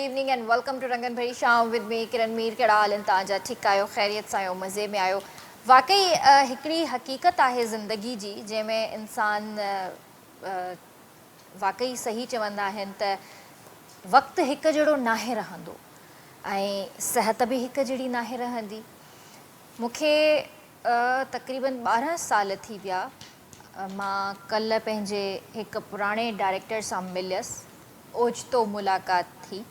Evening and welcome to رنگن ڀري شام with مي ڪرن مير. ڪهڙا حال آهن توهان جا؟ ٺيڪ آهيو، خيريت سان آهيو، مزي ۾ آهيو؟ واقعي هڪڙي حقيقت آهي زندگي جي جنهن ۾ انسان واقعي صحيح چوندا آهن ته وقت هڪ جهڙو ناهي رهندو ۽ صحت به هڪ جهڙي ناهي رهندي. مون کي تقريبن 12 سال ٿي ويا، مان ڪلهه پنهنجي هڪ پراڻي ڊائريڪٽر سان مليس، اوچتو ملاقات ٿي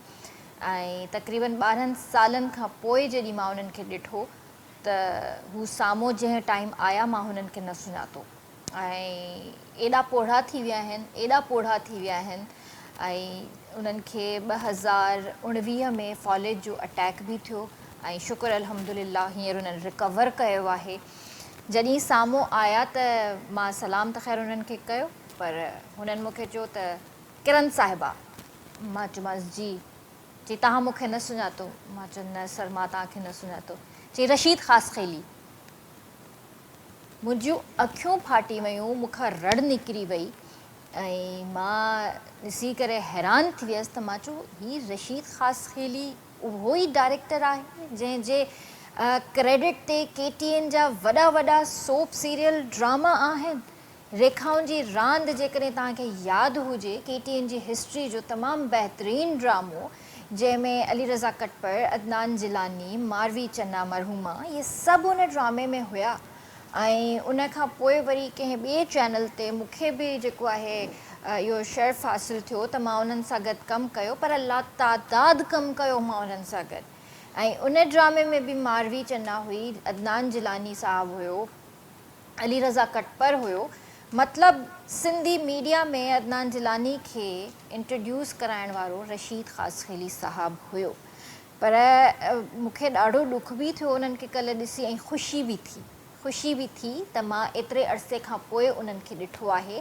۽ تقريبن 12 سالن کان پوء جڏهن مان انهن کي ڏٺو ته هو سامهون جنهن ٽائيم آيا مان هنن کي نه سڃاتو ۽ ايڏا پوڙها ٿي ويا آهن، ايڏا پوڙها ٿي ويا آهن ۽ انهن کي 2019 ۾ فالج جو اٽيڪ به ٿيو ۽ شڪر الحمدلله هينئر انهن رڪور ڪيو آهي. جڏهن سامهون آيا ته مان سلام ته خير انهن کي ڪيو پر هنن مون کي چيو ته ڪرن صاحبه! مان چيومانس جي. چي توهان مون کي نه سڃاتو؟ مان چيو نه سر مان توهان کي نه سڃاتو. چي رشيد خاصخيلي. منهنجيون اکيون ڦاٽي ويون، مون کان رڙ نڪري وئي ۽ مان ڏسي ڪري حيران ٿي ويس ته مان چيو هي رشيد خاصخيلي اهو ئي ڊائريڪٽر آهي جنهن جي ڪريڊٽ تي ڪي ٽي اين جا وڏا وڏا سوپ سيريل ڊراما آهن. ريکائن جي راند جيڪڏهن توهان کي ياد هجي ڪي ٽي اين جي هسٽري جو تمام بهترين ڊرامو جنهن ۾ علي رضا ڪٽپر، عدنان جيلاني، ماروي چنا مرحومه اهي سڀ ان ڊرامي ۾ هيا ۽ ان کان پوء وري ڪنهن ٻئي چينل تي مون کي به جيڪو آهي اهو شرف حاصل ٿيو ته مان انهن سان گڏ ڪم ڪيو پر لاتعداد ڪم ڪيو مان انهن سان گڏ ۽ ان ڊرامي ۾ به ماروي چنا هئي، عدنان جيلاني صاحب هيو، علي رضا ڪٽپر هيو، مطلب سنڌي ميڊيا ۾ عدنان جيلاني کي انٽروڊيوس ڪرائڻ وارو رشيد خاصخيلي صاحب هيو. پر مون کي ڏاڍو ڏک به ٿيو انهن کي ڪلهه ڏسي ۽ خوشي به ٿي. خوشي به ٿي ته مان ايتري عرصي کان پوء انهن کي ڏٺو آهي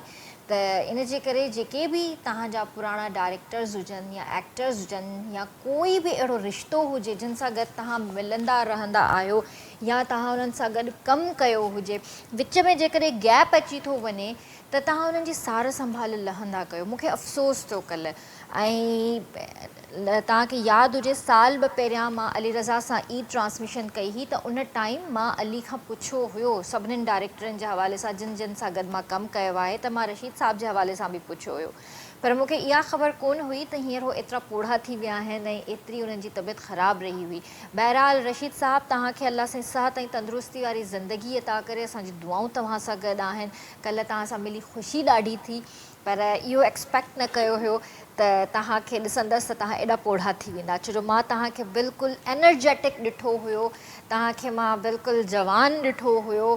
ته ان جي ڪري جيڪي به توهان جا پراڻا ڊائريڪٽرز هجن يا ايڪٽرز هجن يا ڪوئي به اهڙو رشتو هجي جن سان گڏ توهان ملندا رهندا آهيو يا توهان انهن سان گڏ ڪم ڪيو هجي وچ ۾ جيڪڏهن گيپ اچي ٿو وڃي ته توهان انهن جي سار سنڀال لهندا ڪيو. مون کي افسوس ٿيو ڪلهه ۽ توهان کي ياد هجي سال ٻه پهريان مان علي رضا سان عيد ٽرانسميشن ڪئي هئي ته ان ٽائيم مان علي کان پڇيو هيو سڀنين ڊائريڪٽرن جي حوالي سان جن جن سان گڏ مان ڪم ڪيو آهي ته مان رشيد صاحب جي حوالي سان به پڇيو هيو پر مون کي اها خبر ڪونه هئي ته هينئر هو ايترا پوڙها ٿي ويا آهن ۽ ايتري انهن جي طبيعت خراب رهي هئي بهرحال رشيد صاحب توهان کي الله سائين صحت ۽ تندرستي واري زندگي عطا ڪري اسان جون دعائون توهان سان گڏ آهن ڪلهه توهان سان ملي خوشي ڏاڍي ٿي پر اهو ايڪسپيڪٽ نه ڪيو هيو ته توهان کي ڏسندس ته توهان ايڏا پوڙها ٿي ويندا ڇو جو مان توهان کي بلڪل انرجيٽڪ ڏٺو هيو توهان کي مان بلڪل جوان ڏٺو هيو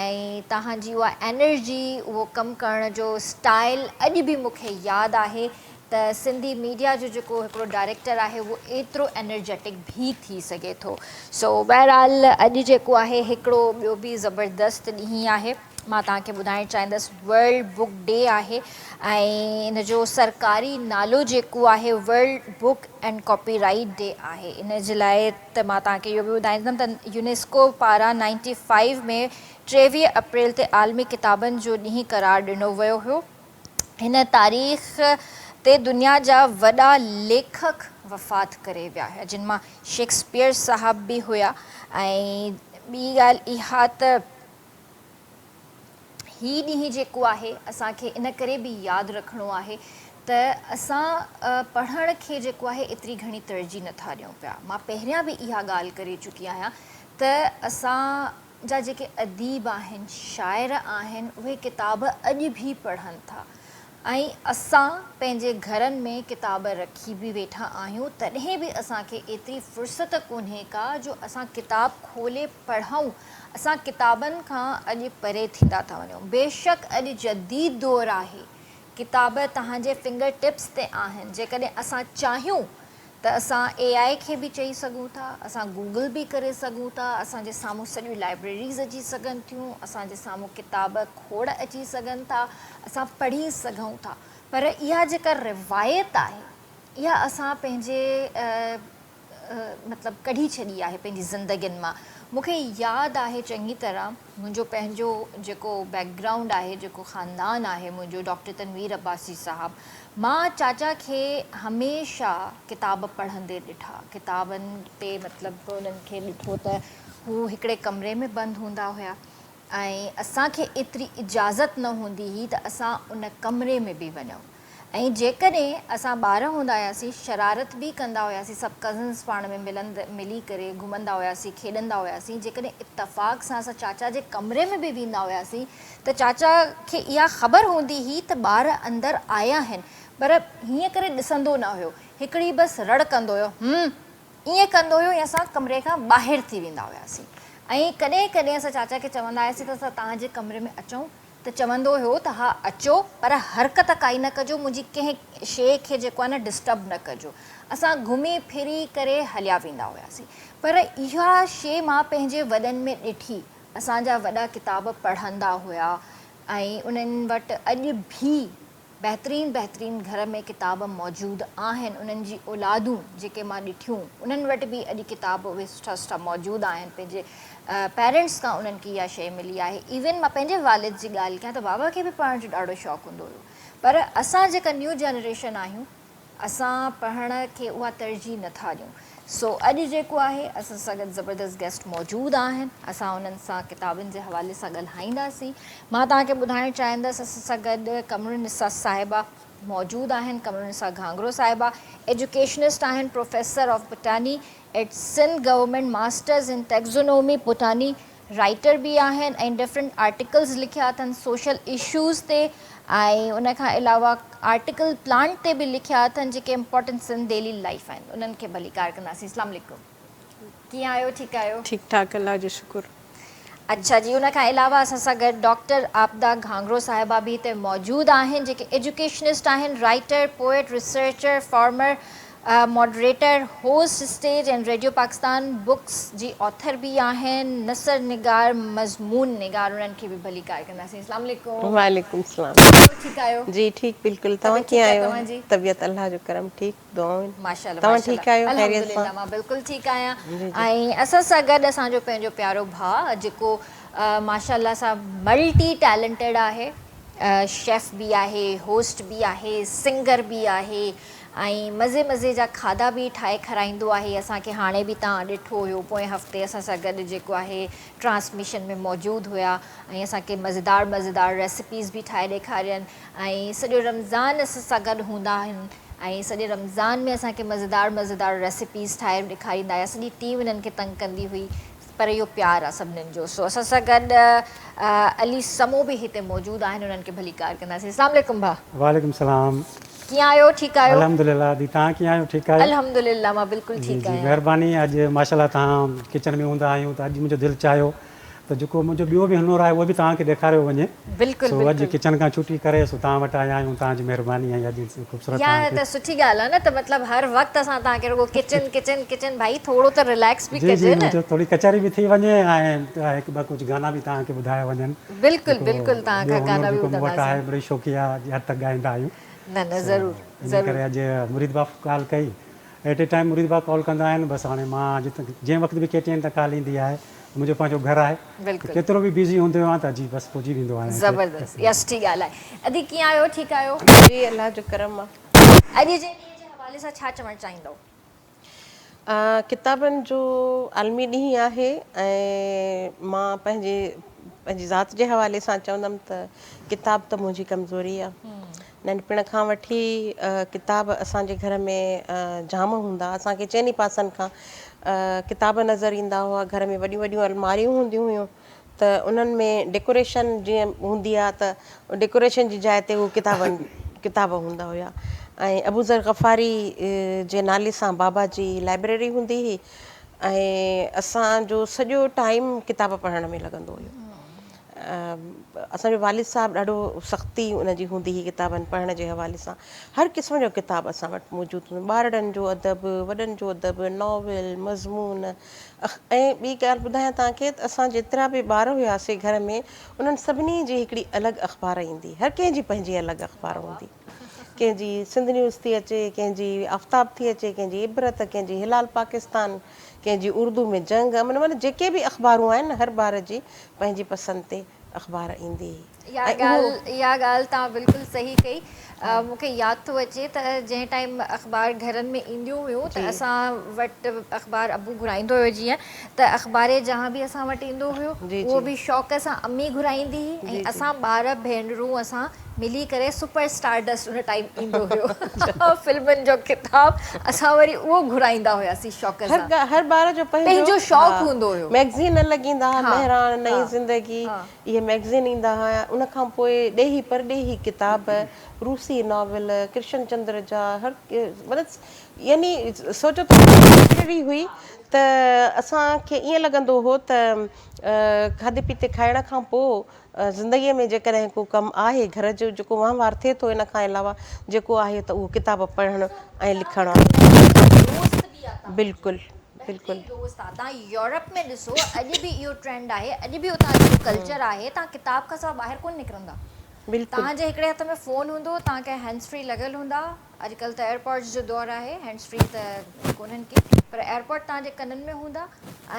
۽ توهان جي اها انرجي اهو ڪم ڪرڻ جو اسٽائل اڄ به مون کي ياد آهي ته سنڌي ميڊيا جو جيڪو هڪڙو ڊائريڪٽر آهي اهو ايترو انرجيٽڪ به ٿي سگهي ٿو. سو بهرحال اڄ جيڪو آهي هڪڙو ٻيو به زبردست ڏينهن آهي. مان توهان کي ٻڌائڻ چاهيندس ورلڊ بڪ ڊي آهي ۽ ان جو سرڪاري نالو جيڪو آهي world book and copyright day آهي. ان جي لاء ته مان توهان کي اهو به ٻڌائيندم ته يونيسڪو پاران 95 ۾ 23 اپريل تي عالمي ڪتابن جو ڏينهن قرار ڏنو ويو هيو. هن تاريخ تي دنيا جا وڏا ليکڪ وفات ڪري ويا هيا جن مان شيڪسپيئر صاحب به هيا ۽ ٻي ڳالهه اها ته هي ڏينهن جيڪو آهي اسان کي ان ڪري به ياد رکڻو آهي ته اسان پڙهڻ کي جيڪو آهي ايتري گهڻي ترجيح نٿا ڏيون پيا. مان پهريان به اها ڳالهه ڪري چڪي آهيان ته اسان جا جيڪي اديب آهن، شاعر آهن، اهي ڪتاب اڄ به پڙهن ٿا ۽ اسان پنهنجي گهرن ۾ ڪتاب رکي به ويٺا آهيون تڏهن به اسان کي ايتري فرصت ڪونهي ڪا جو اسان ڪتاب کولي پڙهون، اسان ڪتابن کان اڄ پري ٿيندا ٿا وڃون. بيشڪ اڄ جديد دور آهي، ڪتاب توهان جي فنگر ٽپس تي آهن، جيڪڏهن اسان چاهيون ته اسان اي آء کي به چئي سگهون ٿا، اسان گوگل به ڪري سگهون ٿا، اسان جي سامهون سڄيون لائبريريز اچي سگهن ٿيون، اسان جي سامهون ڪتاب کوڙ اچي سگهن ٿا، اسان پڙهي سگهون ٿا پر اها جيڪا روايت آهي اها اسان پنهنجي مطلب ڪڍي ڇڏي آهي پنهنجي زندگين مان. مون کي ياد آهي چڱي طرح منهنجو پنهنجو جيڪو بيڪ گرائونڊ آهي جيڪو خاندان آهي منهنجو ڊاڪٽر تنوير عباسي صاحب مان چاچا کي هميشه ڪتاب پڙهندي ڏٺا ڪتابن تي مطلب انهن کي ڏٺو ته هو هڪڙي ڪمري ۾ بند هوندا هيا ۽ اسان کي ايتري اجازت نه هوندي هئي ته اسان ان ڪمري ۾ به وڃون ۽ جيڪڏهن اسان ٻار هوندا هياسين شرارت به ڪندا هياسين سڀ ڪزنس پاڻ ۾ ملند ملي ڪري گهمندا هياسين کيڏندا هياسين جيڪڏهن اتفاق سان اسان چاچا جي ڪمري ۾ به ويندا هياسين ته چاچا کي اها خبر هوندي هئي ته ٻار اندر آيا آهن پر هيئن ڪري ڏسندو نه هيو هڪڙي بس رڙ ڪندو هيو هم ائين ڪندو هيو ۽ اسان ڪمري کان ٻاهر ٿي ويندا هياسين ۽ ڪڏهن ڪڏهن اسان چاچا کي چوندا هياسين ته اسان توهان جي ڪمري ۾ اچون ته چوندو هيو ته ها اچو پر حرڪت ڪائي نه ڪجو منهنجي ڪنهن شيء کي جيڪو آهي نه ڊسٽرب نه ڪجو. اسان گهمي ڦري ڪري هليا ويندا هياسين. پر اها شيء مان پنهنجي وڏن ۾ ڏٺي. اسان جا وڏا ڪتاب پڙهندا هيا ۽ انهن وٽ اڄ به بهترين بهترين گهر ۾ ڪتاب موجود آهن انهن جي اولادون جيڪي مان ڏٺيون انهن وٽ به اڄ ڪتاب اهي سٺا سٺا موجود آهن پنهنجي پيرنٽس کان انهن کي اها شيء ملي آهي ايون مان پنهنجي والد جي ڳالهه ڪيان ته بابا کي به پڙهڻ جو ڏاڍو شوق هوندو هيو پر اسان جيڪا نيو جنريشن آهيون اسان پڙهڻ کي اها ترجيح نه ٿا ڏيون سو اڄ جيڪو آهي اسان سان گڏ زبردست گيسٽ موجود آهن اسان انهن سان ڪتابن جي حوالي سان ڳالهائينداسين مان توهان کي ٻڌائڻ چاهيندس اسان سان گڏ قمرالنساء صاحبه موجود آهن قمرالنساء گهانگرو صاحبه ايجوڪيشنسٽ آهن professor of botany at Sindh government masters in taxonomy botany writer به آهن ۽ ڊفرنٽ آرٽيڪلز لکيا اٿن سوشل اشوز تي ۽ ان کان علاوه آرٽيڪل پلانٽ تي به لکيا اٿن جيڪي امپورٽنٽ سنڌ ڊيلي لائيف آهن انهن کي ڀليڪار ڪنداسين اسلام عليڪم ڪيئن آهيو ٺيڪ آهيو. ٺيڪ ٺاڪ الله جو شڪر. اڇا جي ان کان علاوه اسان سان گڏ ڊاڪٽر عابده گهانگرو صاحبه به هتي موجود آهن جيڪي ايجوڪيشنسٽ آهن writer poet researcher former moderator, host stage ۽ radio Pakistan books جي آٿر به آهن، نثر نگار، مضمون نگار انهن کي به ڀليڪار ڪنداسين. اسلام عليڪم. وعليڪم السلام. ٺيڪ آهيو؟ جي ٺيڪ بلڪل توهان طبيعت ڪيئن ٺيڪ آهي آهيو؟ توهان جي؟ طبيعت الله جو ڪرم ٺيڪ دعائون آهن. ماشاءالله توهان ماشاءالله ٺيڪ آهيو خيريت سان؟ الحمدلله مان بلڪل ٺيڪ آهيان جي جي. ۽ اسان سان گڏ اسان جو پنهنجو پيارو ڀاء جيڪو ماشاءالله سان ملٽي ٽيلنٽيڊ آهي شيف به آهي هوسٽ به آهي سنگر به آهي ۽ مزي مزي جا کاڌا به ٺاهي کارائيندو آهي اسان کي هاڻي به توهان ڏٺو هيو پوئين هفتي اسان سان گڏ جيڪو آهي ٽرانسميشن ۾ موجود هيا ۽ اسان کي مزيدار مزيدار ريسيپيز به ٺاهي ڏيکارين ۽ سڄو رمضان اسان سان گڏ هوندا آهن ۽ سڄي رمضان ۾ اسان کي مزيدار مزيدار ريسيپيز ٺاهي ڏيکاريندا هيا سڄي ٽيم انهن کي تنگ ڪندي هئي پر اهو پيار آ سڀنين جو سو اسان سان گڏ علي سمو به هتي موجود آهن انهن کي ڀليڪار ڪنداسين اسلام عليڪم ڀاء. وعليڪم السلام. ڪيئن آهيو ٺيڪ آهيو. الحمدلله ادي توهان ڪيئن آهيو ٺيڪ آهيو. الحمدلله مان بلڪل جي ٺيڪ جي آهيان. مهرباني اڄ ماشاءالله توهان ڪچن ۾ هوندا آهيون ته اڄ منهنجو دل چاهيو ته جيڪو منهنجو ٻيو به هنر آهي اهو به توهان کي ڏيکاريو وڃي بلڪل سو اڄ بلڪل. ڪچن کان ڇٽي ڪري سو توهان وٽ آيا آهيون توهان جي مهرباني ۽ اڄ خوبصورت يار توهان کي ته سٺي ڳالهه آهي نه ته مطلب هر وقت اسان توهان کي رڳو ڪچن ڪچن ڪچن ڀائي ٿورو ته رليڪس به جي جي ڪجي نه. منهنجو ٿوري ڪچهري به ٿي وڃي ۽ هڪ ٻه ڪجهه گانا به توهان کي ٻڌايا وڃن بلڪل جيڪو بلڪل توهان ٻيو کان هنر گانا به جيڪو مون وٽ آهي ٻڌنداسين. مڙئي شوقيه حد تڪ ڳائيندا آهيون نه نه سو ضرور انهي ضرور. ڪري اڄ مريد باف ڪال ڪئي ايٽ اي ٽائيم مريد باف ڪال ڪندا آهن بس هاڻي مان جنهن وقت به ڪي ٽي اين تان ڪال ايندي آهي منهنجو پنهنجو گهر آهي ته بلڪل. ڪيترو به بزي هوندو آهيان ته اچي بس پهچي ويندو آهيان هتي. زبردست اها سٺي ڳالهه آهي. ادي ڪيئن آهيو ٺيڪ آهيو. جي الله جو ڪرم آ. اڄ جي ڏينهن جي حوالي سان ڇا چوڻ چاهيندؤ؟ ڪتابن جو عالمي ڏينهن آهي ۽ مان پنهنجي پنهنجي ذات جي حوالي سان چوندم ته ڪتاب ته منهنجي ڪمزوري آ. ننڍپڻ کان وٺي ڪتاب اسان جي گهر ۾ جام هوندا اسان کي چئني پاسن کان ڪتاب نظر ايندا هئا گهر ۾ وڏيون وڏيون الماريون هونديون هيون ته انهن ۾ ڊيڪوريشن جيئن هوندي آهي ته ڊيڪوريشن جي جاء تي هو ڪتابن ڪتاب هوندا هيا ۽ ابوذر غفاري جي نالي سان بابا جي لائبريري هوندي هئي ۽ اسان جو سڄو ٽائيم ڪتاب پڙهڻ ۾ لڳندو هيو اسان جو والد صاحب ڏاڍو سختي ان جي هوندي هئي ڪتابن پڙهڻ جي حوالي سان هر قسم جو ڪتاب اسان وٽ موجود هوندو ٻارڙن جو ادب وڏن جو ادب ناول مضمون ۽ ٻي ڳالهه ٻڌايان توهان کي ته اسان جيترا به ٻار هياسي گهر ۾ انهن سڀني جي هڪڙي الڳ اخبار ايندي هر ڪنهن جي پنهنجي الڳ اخبار هوندي. ڪنهن جي سنڌ نيوز ٿي اچي، ڪنهن جي آفتاب ٿي اچي، ڪنهن جي عبرت، ڪنهن جي هلال پاڪستان، ڪنهن جي اردو ۾ جنگ امن معنيٰ جيڪي به اخبارون آهن هر ٻار جي پنهنجي پسند تي اخبار ايندي هئي. اها ڳالهه اها ڳالهه توهان بلڪل صحيح ڪئي مون کي ياد ٿو اچي ته جنهن ٽائيم اخبار گهرن ۾ اينديون هيون ته اسان وٽ اخبار ابو گهرائيندو هيو جيئن ته اخبار جهان به اسان وٽ ايندو هيو اهو به شوق سان امي گهرائيندي هئي ۽ اسان ٻار ڀينرون اسان ملي ڪري سپر اسٽار ڊسٽ ان ٽائيم ايندو هيو فلمن جو ڪتاب اسان وري اهو گهرائيندا هياسين شوق سان هر ٻار جو پنهنجو شوق هوندو هيو ميگزين الڳ ايندا هئا مهراڻ نئين زندگي اهي مئگزين ايندا هيا، ان کان پوء ڏيهي پرڏيهي ڪتاب، روسي ناول، ڪرشن چندر جا هر مطلب يعني سوچو ته لائبريري هئي ته اسان کي ائين لڳندو هو ته کاڌي پيتي کائڻ کان پوء زندگيء ۾ جيڪڏهن ڪو ڪم آهي گهر جو جيڪو وهنوار ٿئي ٿو ان کان علاوه جيڪو آهي ته اهو ڪتاب پڙهڻ ۽ لکڻ آهي. بلڪل. بلڪل دوست آ تان يورپ ۾ ڏسو اڄ به اهو ٽرينڊ آهي اڄ به اتان جو ڪلچر آهي تان ڪتاب کان سوا ٻاهر ڪونه نڪرندا بلڪل تان جي هڪڙي هٿ ۾ فون هوندو تان کي هينڊز فري لڳل هوندا اڄ ڪلهه ته ايئرپاڊز جو دور آهي هينڊز فري ته ڪونهن ڪي پر ايئرپاڊ تان جي ڪنن ۾ هوندا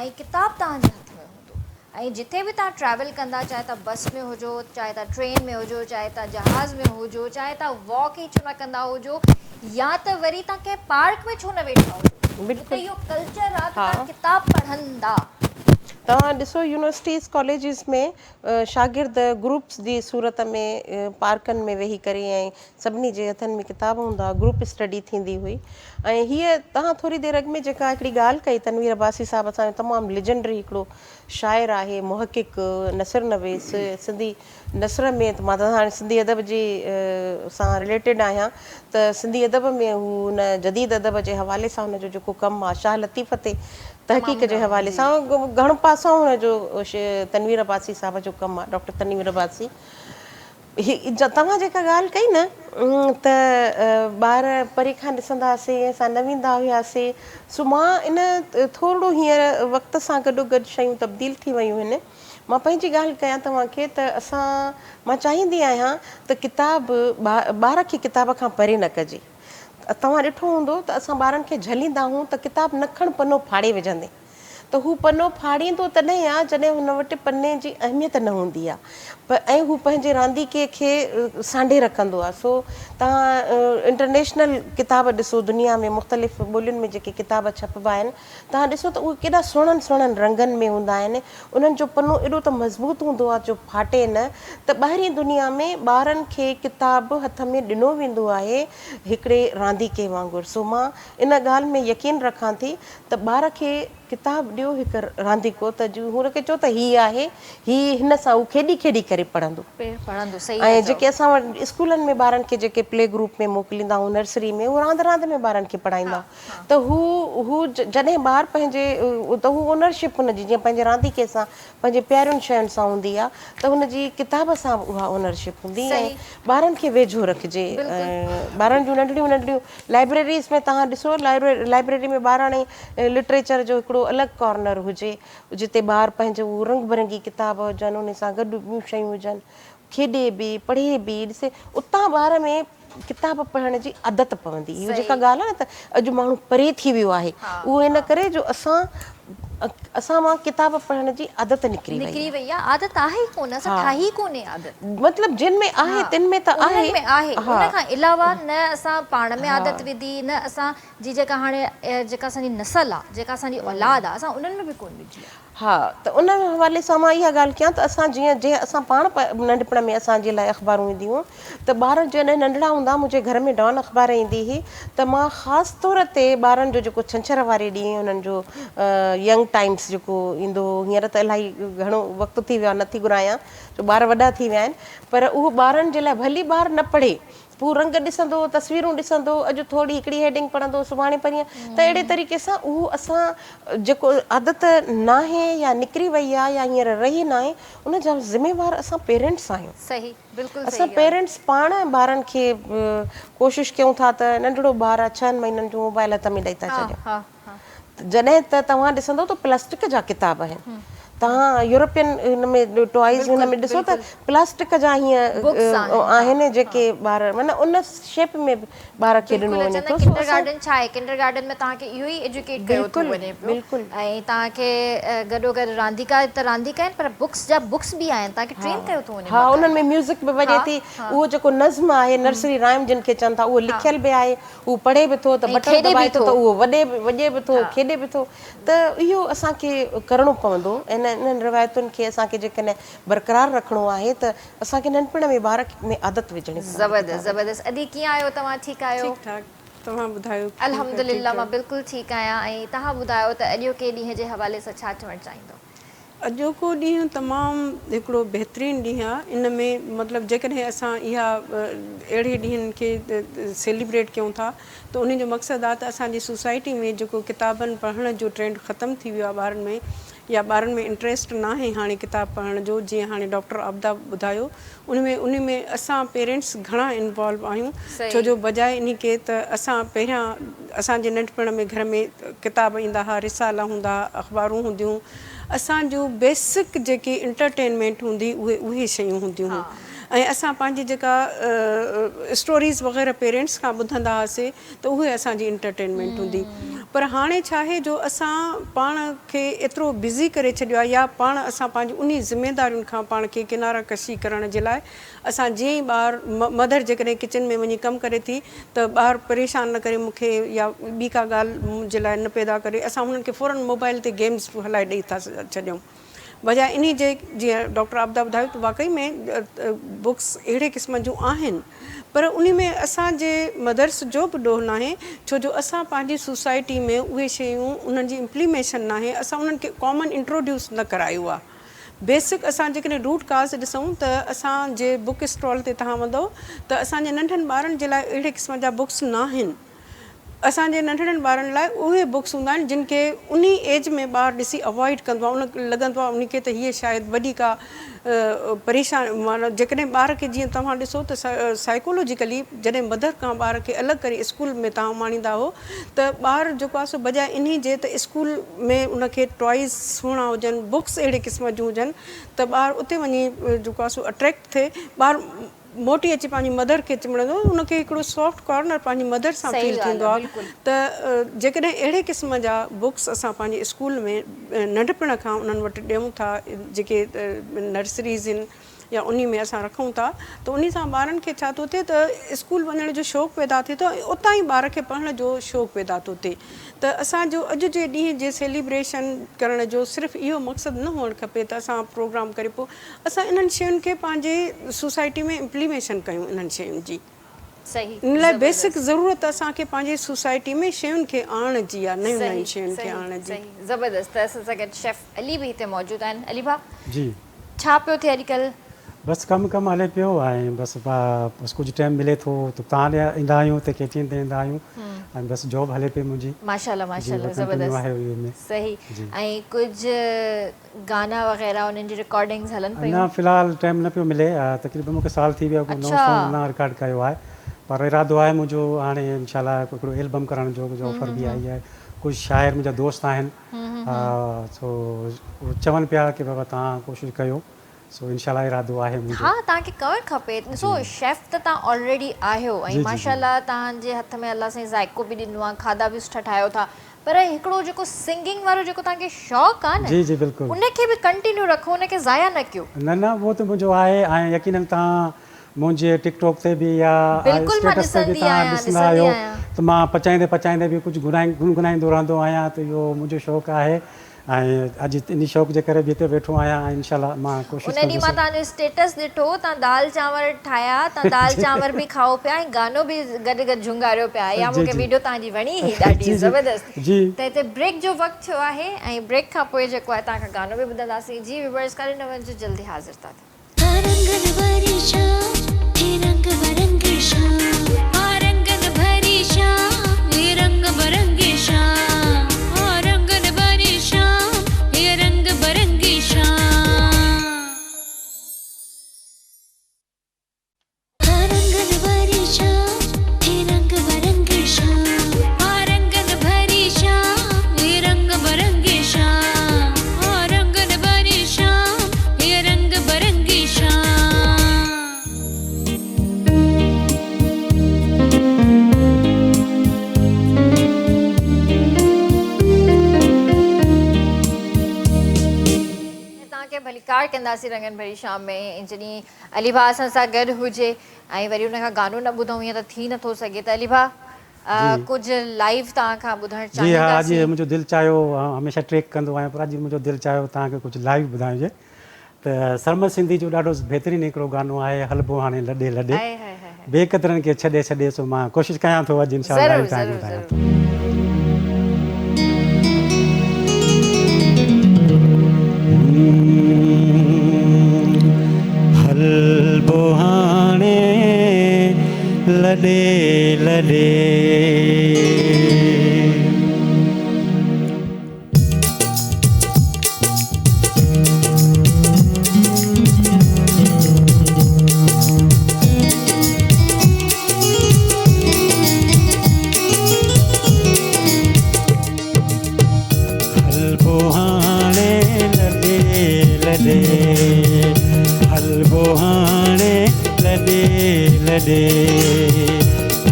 ۽ ڪتاب تان جي هٿ ۾ هوندو ۽ جتي به توهان ٽريول ڪندا چاهي توهان بس ۾ هجو چاهي توهان ٽرين ۾ هجو چاهي توهان جهاز ۾ هجو چاهي توهان واڪ ئي ڇو نه ڪندا هجو يا ته وري توهان ڪنهن پارڪ ۾ ڇو نه ويٺا هجو اتي اهو ڪلچر آهي ته توهان ڪتاب پڙهندا. توهان ڏسو يونيورسٽيز ڪاليجز ۾ شاگرد گروپس جي صورت ۾ پارڪن ۾ ويهي ڪري ۽ سڀني جي هٿن ۾ ڪتاب هوندا هئا گروپ اسٽڊي ٿيندي هئي ۽ هيء توهان ٿوري دير اڳ ۾ جيڪا هڪڙي ڳالهه ڪئي تنوير عباسي صاحب اسان جو تمام ليجنڊري هڪڙو شاعر آهي محقق نثر نويس سنڌي نثر ۾ ته مان ته هاڻي سنڌي ادب جي سان رليٽيڊ آهيان ته سنڌي ادب ۾ هو هن جديد ادب جي حوالي سان هن جو جيڪو ڪم آهي شاهه لطيف تي تحقيق جي حوالي سان گهڻ پاسائون هن جو تنوير عباسي صاحب جو ڪم آهي ڊاڪٽر تنوير عباسي هي توهان جيڪا ڳالهه ڪئي نه ته ٻار پري کان ڏسندا هئاسي اسان نه ويندا هياسي سو مان ان ٿورڙو هينئر وقت سان گڏو گڏ شيون تبديل ٿي ويون هن مان پنهنجي ڳالهه ڪيان توهان کي ته اسان مان چاهيندي آهيان ته ڪتاب ٻار کي ڪتاب کان پري نه ڪجي توهان ڏٺو هوندو ته اسان ٻارن کي جهليندا هون ته ڪتاب نه کڻ پنو ڦاڙي وجهندي ته هو پنو ڦاڙيندو تڏهن آ جڏهن هن وٽ پني جي اهميت نه هوندي آ ۽ هو پنهنجي رانديڪي کي سانڍي رکندو آ سو توهان انٽرنيشنل ڪتاب ڏسو دنيا ۾ مختلف ٻولين ۾ جيڪي ڪتاب ڇپبا آهن توهان ڏسو ته اهي ڪيڏا سهڻن سهڻن رنگن ۾ هوندا آهن انهن جو پنو ايڏو ته مضبوط هوندو آ جو ڦاٽي نه ته ٻاهرين دنيا ۾ ٻارن کي ڪتاب هٿ ۾ ڏنو ويندو آهي هڪڙي رانديڪي وانگر سو مان ان ڳالهه ۾ يقين رکان ٿي ته ٻار کي ڪتاب ڏيو هڪ رانديڪو ته جي هن کي چئو ته هي آهي هي هن سان هو کيڏي کيڏي ڪري پڙهندو پڙهندو صحيح ٿا ۽ چئو. جيڪي اسان وٽ اسڪولن ۾ ٻارن کي جيڪي پلي گروپ ۾ موڪليندا آهيون نرسري ۾ هو راند راند ۾ ٻارن کي پڙهائيندا ته هو هو جڏهن ٻار پنهنجي ته هو اونرشپ هن جي جيئن پنهنجي رانديڪي سان پنهنجي پيارين شين سان هوندي آ ته هن جي ڪتاب سان به اها اونرشپ هوندي ۽ ٻارن کي ويجهو رکجي ۽ ٻارن جون ننڍڙيون ننڍڙيون لائبريريز ۾ توهان ڏسو لائبريري ۾ ٻاراڻي لٽريچر جو هڪڙو الڳ ڪارنر هجي جتي ٻار پنهنجو اهو رنگ برنگي ڪتاب هجن انهي سان گڏ ٻيون شيون هجن کيڏي به پڙهي به ڏسي اتان ٻار ۾ ڪتاب پڙهڻ جي عادت پوندي اهو جيڪا ڳالهه آهي نه ته اڄ ماڻهو پري ٿي ويو آهي اهو ان ڪري جو اسان اسان مان ڪتاب پڙهڻ جي عادت نڪري وئي نڪري وئي آهي عادت آهي ئي ڪونه اسان ٺاهي ئي ڪونهي عادت. مطلب جن ۾ آهي تن ۾ ته آهي. انهن ۾ آهي ان کان علاوه نه اسان پاڻ ۾ عادت وڌي نه اسان جي جيڪا هاڻي جيڪا اسان جي نسل آهي جيڪا اسان جي اولاد آهي اسان انهن ۾ به ڪونه وڌي آهي. ها ته ان حوالي سان مان اها ڳالهه ڪيان ته اسان جيئن جنهن اسان پاڻ ننڍپڻ ۾ اسان جي لاء اخبارون اينديون هيون ته ٻار جڏهن ننڍڙا هوندا منهنجي گهر ۾ ڊان اخبار ايندي هئي ته مان خاص طور تي ٻارن جو جيڪو ڇنڇر واري ڏينهن انهن جو ينگ ٽائمس جيڪو ايندو هو هينئر ته الاهي گهڻو وقت ٿي ويو آهي نٿي گهرايان جو ٻار وڏا ٿي ويا آهن پر اهو ٻارن جي لاء ڀلي ٻار نه پڙهي هو رنگ ڏسندو تصويرون ڏسندو اڄ ٿوري هڪڙي هيڊنگ پڙهندو سڀاڻي پرينء ته اهڙي طريقي سان اهو اسان جيڪو عادت ناهي يا نڪري وئي آهي يا هينئر رهي ناهي ان جا ذميوار اسان پيرنٽس آهيون. صحيح بلڪل اسان صحيح ڳالهه. پيرنٽس پاڻ ٻارن کي ڪوشش ڪيون ٿا ته ننڍڙو ٻار آهي ڇهن مهينن جو موبائل هٿ ۾ ڏئي ٿا ڇڏيون جڏهن ته توهان ڏسندو ته پلاسٽڪ جا ڪتاب آهن توهان يورپين هن ۾ ٽوائز هن ۾ ڏسو ته پلاسٽڪ جا هيئن آهن جيڪي ٻار معنيٰ ان شيپ ۾ به ٻار کي ڏنو وڃي ٿو. ڪنڊر گارڊن ڇا آهي؟ ڪنڊر گارڊن ۾ توهان کي اهو ئي ايجوڪيٽ ڪيو ٿو وڃي پيو ۽ توهان کي گڏو گڏ رانديڪا ته رانديڪا آهن پر بڪس جا بڪس به آهن توهان کي ٽرين ڪيو ٿو وڃي. ها انهن ۾ ميوزڪ به وڄي ٿي اهو جيڪو نظم آهي نرسري رائم جن کي چون ٿا اهو لکيل به آهي هو پڙهي به ٿو ته بٽڻ دٻائي ٿو ته اهو وڏي وڄي به ٿو کيڏي به ٿو ته اهو اسان کي ڪرڻو پوندو ۽ انهن روايتن کي اسان کي جيڪڏهن برقرار رکڻو آهي ته اسان کي ننڍپڻ ۾ ٻار ۾ عادت وجهڻي پوندي. زبردست زبردست ادي ڪيئن آهيو توهان ٺيڪ آهيو. ٺيڪ ٺاڪ توهان ٻڌايو ڪيئن الحمدلله مان بلڪل ٺيڪ آهيان ۽ توهان ٻڌايو ته اڄوڪي ڏينهن جي حوالي سان ڇا چوڻ چاهيندو. اڄوڪو ڏينهن تمام هڪڙو بهترين ڏينهن آ ان ۾ مطلب جيڪڏهن اسان اها اهڙي ڏينهن کي سيليبريٽ ڪيون ٿا ته انهي جو مقصد آ ته اسان جي سوسائٽي ۾ جيڪو ڪتابن پڙهڻ جو ٽرينڊ ختم ٿي ويو آ ٻارن ۾ يا ٻارن ۾ انٽريسٽ ناهي هاڻي ڪتاب پڙهڻ جو جيئن هاڻي ڊاڪٽر عابده ٻڌايو ان ۾ انهي ۾ اسان پيرينٽس گهڻا انوالو آهيون ڇو جو بجاء انهي کي ته اسان پهريان اسان جي ننڍپڻ ۾ گهر ۾ ڪتاب ايندا ها رسالا هوندا ها اخبارون هونديون اسان جون بيسڪ جيڪي انٽرٽينمينٽ هوندي اهي اهي شيون هونديون هيون ۽ اسان پنهنجي جيڪا اسٽوريز وغيره پيرينٽس کان ٻڌندا هئاسي ته اهي اسان جي انٽرٽينمينٽ هوندي پر هاڻي ڇا آهي جو اسان پاڻ کي ايترو بزي ڪري ڇڏيو آهي يا پاڻ اسان پنهنجي انهي ذميدارين کان پاڻ کي ڪناره ڪشي ڪرڻ جي لاء اسان جيئن ئي ٻار مدر جيڪڏهن ڪچن ۾ وڃي ڪم ڪري ٿي ته ٻار پريشان نه ڪري مون کي يا ٻي ڪا ڳالهه منهنجي لاء نه پيدا ڪري اسان هنن کي فورن موبائل تي گيمز هلائي ڏئي ٿا ڇڏيون بجاء انهي جي جيئن ڊاڪٽر عابده ٻڌايو ته واقعي ۾ بڪس اهڙي قسم جون آهن پر انهي ۾ اسان جي مدرس جو به ڏوهه ناهي ڇو جو اسان پنهنجي سوسائٽي ۾ اهي شيون انهن جي امپليميشن ناهي اسان انهن کي ڪامن انٽروڊيوس نه ڪرايو آهي. بيسڪ اسان جيڪڏهن روٽ ڪاز ڏسون ته اسان جي بڪ اسٽال تي توهان وندؤ ته اسان جي ننڍن ٻارن جي لاء اهڙي قسم جا بڪس ناهن. اسان جي ننڍڙن ٻارن لاء اهي بڪس هوندا آهن جن کي انهي ايج ۾ ٻار ڏسي اوائڊ ڪندو آهي ان لڳندو آهي انهي کي ته هيء شايد وڏي ڪا پريشان معنيٰ جيڪڏهن ٻار کي جيئن توهان ڏسو ته سائيڪولوجيڪلي جڏهن مدر کان ٻار کي الڳ ڪري اسڪول ۾ توهان اماڻيندا هو ته ٻار جيڪو آهي سو بجاء انهي جي ته اسڪول ۾ ان کي ٽوائز سهڻا هجن بڪس اهڙي قسم جون هجن ته ٻار اتي وڃي جيڪو آهي سو اٽريڪٽ ٿئي ٻار موٽي اچي پنهنجي مدر کي چنبڙندو ان کي هڪڙو سافٽ ڪارنر پنهنجي مدر سان فيل ٿيندو آهي ته جيڪڏهن اهڙي قسم جا بڪس اسان پنهنجي اسڪول ۾ ننڍپڻ کان انهن وٽ ڏيون ٿا جيڪي نرسريز آهن يا انهي ۾ اسان رکون ٿا ته انهي سان ٻارن کي ڇا ٿو ٿئي ته اسڪول وڃڻ جو شوق پيدا ٿئي ٿو ۽ اتان ئي ٻار کي پڙهڻ جو شوق پيدا ٿو ٿئي ته اسان جو اڄ جي ڏينهن جي سيليبريشن ڪرڻ جو صرف اهو مقصد نه هئڻ کپي ته اسان پروگرام ڪري پوء اسان انهن شين کي پنهنجي سوسائٽي ۾ امپليميشن ڪيون انهن شين جي ان لاء بيسڪ ضرورت اسان کي پنهنجي سوسائٽي ۾ شين کي آڻڻ جي آهي نيون نيون شين کي آڻڻ جي. صحيح زبردست ته اسان سان گڏ شيف علي به هتي موجود آهن علي ڀاء جي. ڇا پيو ٿئي اڄڪلهه؟ بس ڪم ڪم هلي پيو ۽ بس بس ڪجهه ٽائيم ملي ٿو ته تان ڏي ايندا آهيون ته ڪي ٽي اين تي ايندا آهيون ۽ بس جاب هلي پئي منهنجي. ماشاءالله جي ماشاءالله اهو ڪنٽينيو زبردست آهي اهي ۾ صحيح جي. ۽ ڪجهه گانا وغيره انهن جي رڪارڊنگز هلن نه پيون؟ في الحال ٽائيم نه پيو ملي تقريبن مونکي سال ٿي ويو آهي ڪو نئون اڇا. سانگ نه رڪارڊ ڪيو آهي پر ارادو آهي منهنجو هاڻي انشاء الله هڪڙو البم ڪرڻ جو ڪجهه آفر به آئي آهي ڪجهه شاعر منهنجا دوست آهن سو چون پيا ڪي بابا توهان ڪوشش ڪيو سو انشاء الله ارادو آهي منهنجو. ها توهان کي ڪرڻ کپي ڏسو شيف ته توهان آلريڊي آهيو ۽ ماشاء الله توهان جي هٿ ۾ الله سائين ذائقو به ڏنو آهي کاڌا به سٺا ٺاهيو ٿا پر هڪڙو جيڪو سنگنگ وارو جيڪو توهان کي شوق آهي نه جي جي بلڪل ان کي به ڪنٽينيو رکو ان کي ضايع نه ڪيو. نه نه اهو ته منهنجو آهي ۽ يقينن توهان منهنجي ٽڪ ٽاڪ تي به يا بلڪل مان اسٽيٽس تي به ڏسندي توهان آهيان ڏسندا ڏسندي آهيو آهيان. ته مان پچائيندي پچائيندي به ڪجهه گنگنائيندو رهندو آهيان ته اهو منهنجو شوق آهي ۽ اڄ انهي شوق جي ڪري به هتي ويٺو آهيان ۽ انشاء الله مان ڪوشش ان ڏينهن ڪندس. مان توهان جو اسٽيٽس ڏٺو توهان دال چانور ٺاهيا توهان دال چانور به کائو پيا ۽ گانو به گڏ گڏ جهونگاريو پيا اها مون کي ويڊيو توهان جي وڻي هئي ڏاڍي زبردست ته هتي بريڪ جو وقت ٿيو آهي ۽ بريڪ کان پوء جيڪو آهي توهان کان گانو به ٻڌنداسين جي ويورز ڪاڏي نه وڃجو جلدي حاضر ٿا ٿيون. رنگن ڀري شام هي رنگ برنگي شام. ها رنگن ڀري شام هي رنگ برنگي شام. ها رنگن ڀري شام هي رنگ برنگي شام. ها رنگن ڀري شام هي رنگ برنگي شام. ها رنگن ڀري شام هي رنگ برنگي شام. ها رنگن ڀري. ڪنداسين رنگن ڀري شام ۾ ۽ جڏهن علي ڀاء اسان سان گڏ هجي ۽ وري ان کان گانو نه ٻڌون ائين ته ٿي نٿو سگهي ته علي ڀاء ڪجهه لائيو توهان کان ٻڌڻ جي ها اڄ چاهينداسين. منهنجو دل چاهيو هميشه ٽريڪ ڪندو آهيان پر اڄ منهنجو دل چاهيو توهان کي ڪجهه لائيو ٻڌايان ته سرمد سنڌي جو ڏاڍو بهترين هڪڙو گانو آهي هلبو هاڻي لڏي لڏي هائي هائي هائي بي قدرن کي ڇڏي ڇڏي سو مان ڪوشش ڪيان ٿو اڄ انشاء الله ضرور لائيو توهان کي ضرور ٻڌايان ضرور. ٿو. هلبو هاڻي لڏي لڏي. هلبو هاڻي لڏي لڏي هلبو هاڻي لڏي لڏي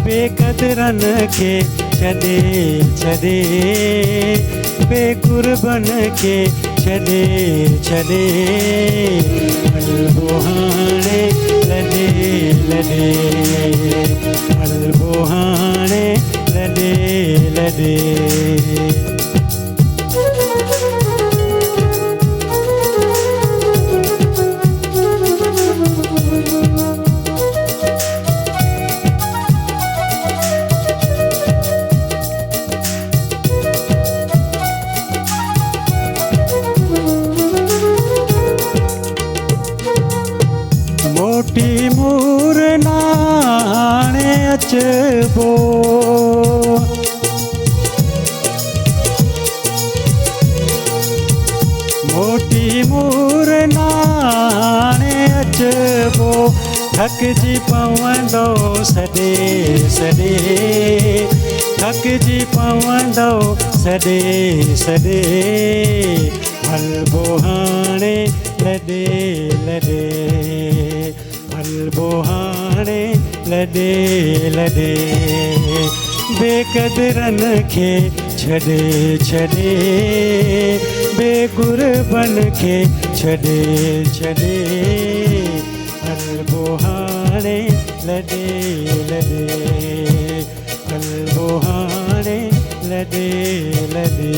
بي قدرن کي ڇڏي ڇڏي بي قربن کي ڇڏي ڇڏي هلبو هاڻي لڏي لڏي هلبو هاڻي لڏي لڏي. موٽي مور نه هاڻي اچبو. موٽي مور نه هاڻي اچبو. ٿڪجي پوندو سڏي سڏي ٿڪجي پوندو سڏي سڏي هلبو هاڻي لڏي لڏي هلبو هاڻي لڏي لڏي بي قدرن کي ڇڏي ڇڏي بي قربن کي ڇڏي ڇڏي هلبو هاڻي لڏي لڏي هلبو هاڻي لڏي لڏي.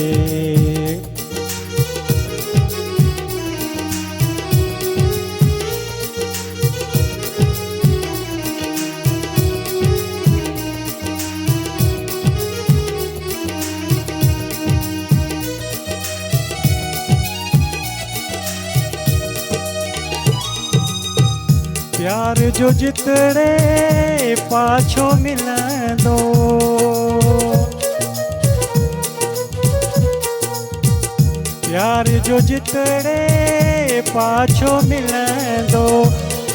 پيار جو جتڙي پاڇو ملندو پيار جو جتڙي پاڇو ملندو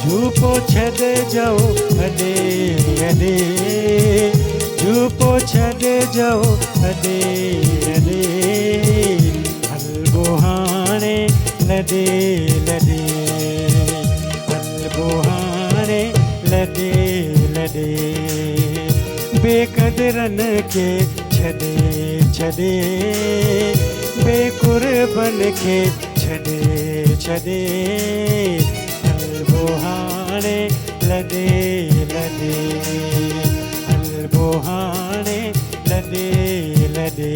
جهوپو ڇڏجو اڏي اڏي جهوپو ڇڏجو اڏي اڏي هلبو هاڻي لڏي لڏي هلبو هاڻي لڏي لڏي بي قدرن کي ڇڏي ڇڏي بي قربن کي ڇڏي ڇڏي هلبو هاڻي لڏي لڏي هلبو هاڻي لڏي لڏي.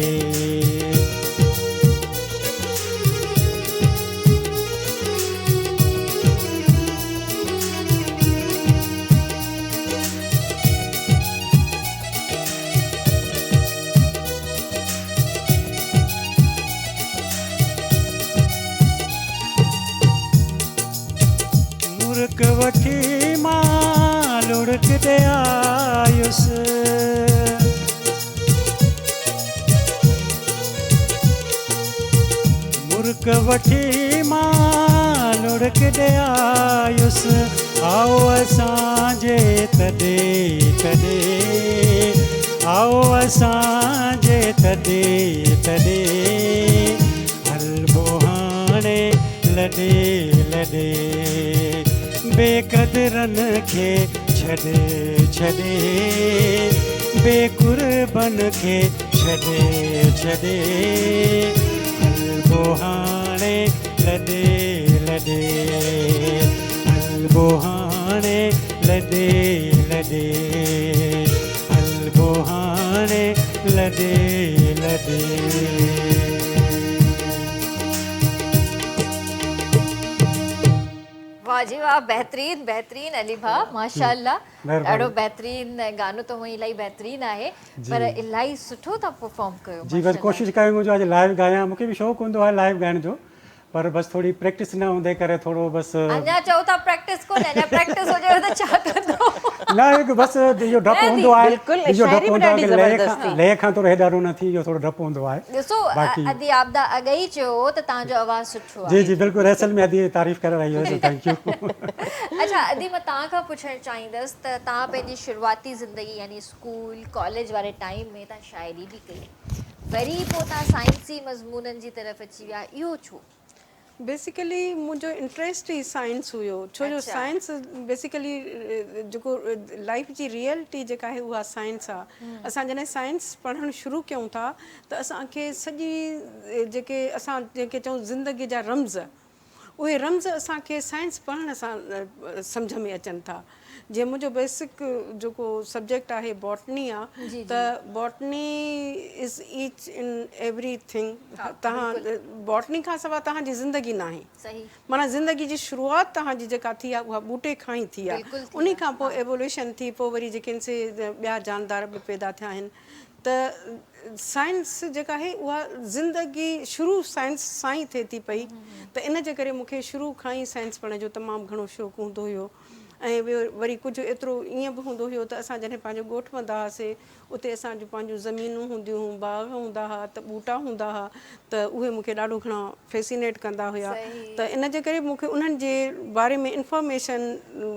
مرڪ وٺي مان لڙڪ ڏي آيس مرڪ وٺي مان لڙڪ ڏي آيس آئو اسان جي تڏي تڏي آئو اسان جي تڏي تڏي هلبو هاڻي لڏي لڏي بي قدرن کي ڇڏي ڇڏي بي قربن کي ڇڏي ڇڏي هلبو هاڻي لڏي لڏي. لڏي هلبو هاڻي لڏي لڏي هلبو هاڻي لڏي لڏي. واه جي واه بهترين بهترين علي ڀاء ماشاءالله ڏاڍو بهترين گانو ته هونئن الاهي بهترين آهي پر الاهي سٺو تان پرفارم ڪيو جي بس ڪوشش ڪيم جو اڄ لائيو ڳايان مونکي به شوق هوندو آهي لائيو ڳائڻ جو پر بس ٿوري پريڪٽس نه هوندي ڪري ٿورو بس اڃا چئو ٿا پريڪٽس ڪونهي اڃا پريڪٽس هجي ته ڇا ڪندو نه هڪ بس اهو ڊپ هوندو آهي اهو ڊپ هوندو آهي ڪي لئه کان ٿورو هيڏارو نه ٿي اهو ٿورو ڊپ هوندو آهي ڏسو ادي عابده اڳ ئي چيو هو ته توهان جو آواز سٺو آهي جي جي بلڪل ريهرسل ۾ ادي تعريف ڪري رهي هئي سو thank you. اڇا ادي مان توهان کان پڇڻ چاهيندس ته توهان پنهنجي شروعاتي زندگي يعني اسڪول ڪاليج واري ٽائيم ۾ توهان شاعري به ڪئي وري پوء توهان سائنسي مضمونن جي طرف اچي ويا اهو ڇو؟ بيسيڪلي منهنجو انٽريسٽ ئي سائنس هيو ڇو جو سائنس بيسيڪلي جيڪو لائيف جي ريئلٽي جيڪا آهي اها سائنس آهي اسان جڏهن سائنس پڙهڻ شروع ڪيون ٿا ته اسان کي سڄي جيڪي اسان جنهن کي چئون زندگي جا رمز اهي رمز اسان کي سائنس پڙهڻ سان سمجهه ۾ اچن ٿا. جيئن منهنجو بيسڪ جيڪو سبجيڪٽ آهي باٽني آ ته botany is each in everything توهان باٽني کان سواء توهان جي زندگي ناهي معنيٰ زندگي جي شروعات توهان جي جيڪا ٿي آ اها ٻوٽي کان ئي ٿي آ انهي کان پوء ايووليوشن ٿي پوء وري جيڪي آهن سي ٻيا جاندار به پيدا ٿيا آهن ته سائنس جيڪا آهي اها زندگي شروع سائنس سان ئي ٿئي ٿي پئي ته ان جي ڪري مون کي شروع کان ئي سائنس پڙهڻ جو تمام گهڻو شوق هوندو هيو ۽ ٻيو وري ڪجهه ايترو ائين به هوندو هيو ته اسان جڏهن پنهنجو ڳوٺ ويندا هئاسي اتي اسان جون پنهنجون زمينون هونديون هيون باغ هوندا هئا ته ٻوٽا هوندا هئا ته اهي مون کي ڏاڍو گهڻا فيسينيٽ ڪندا هيا ته ان جي ڪري مون کي انهن جي باري ۾ انفارميشن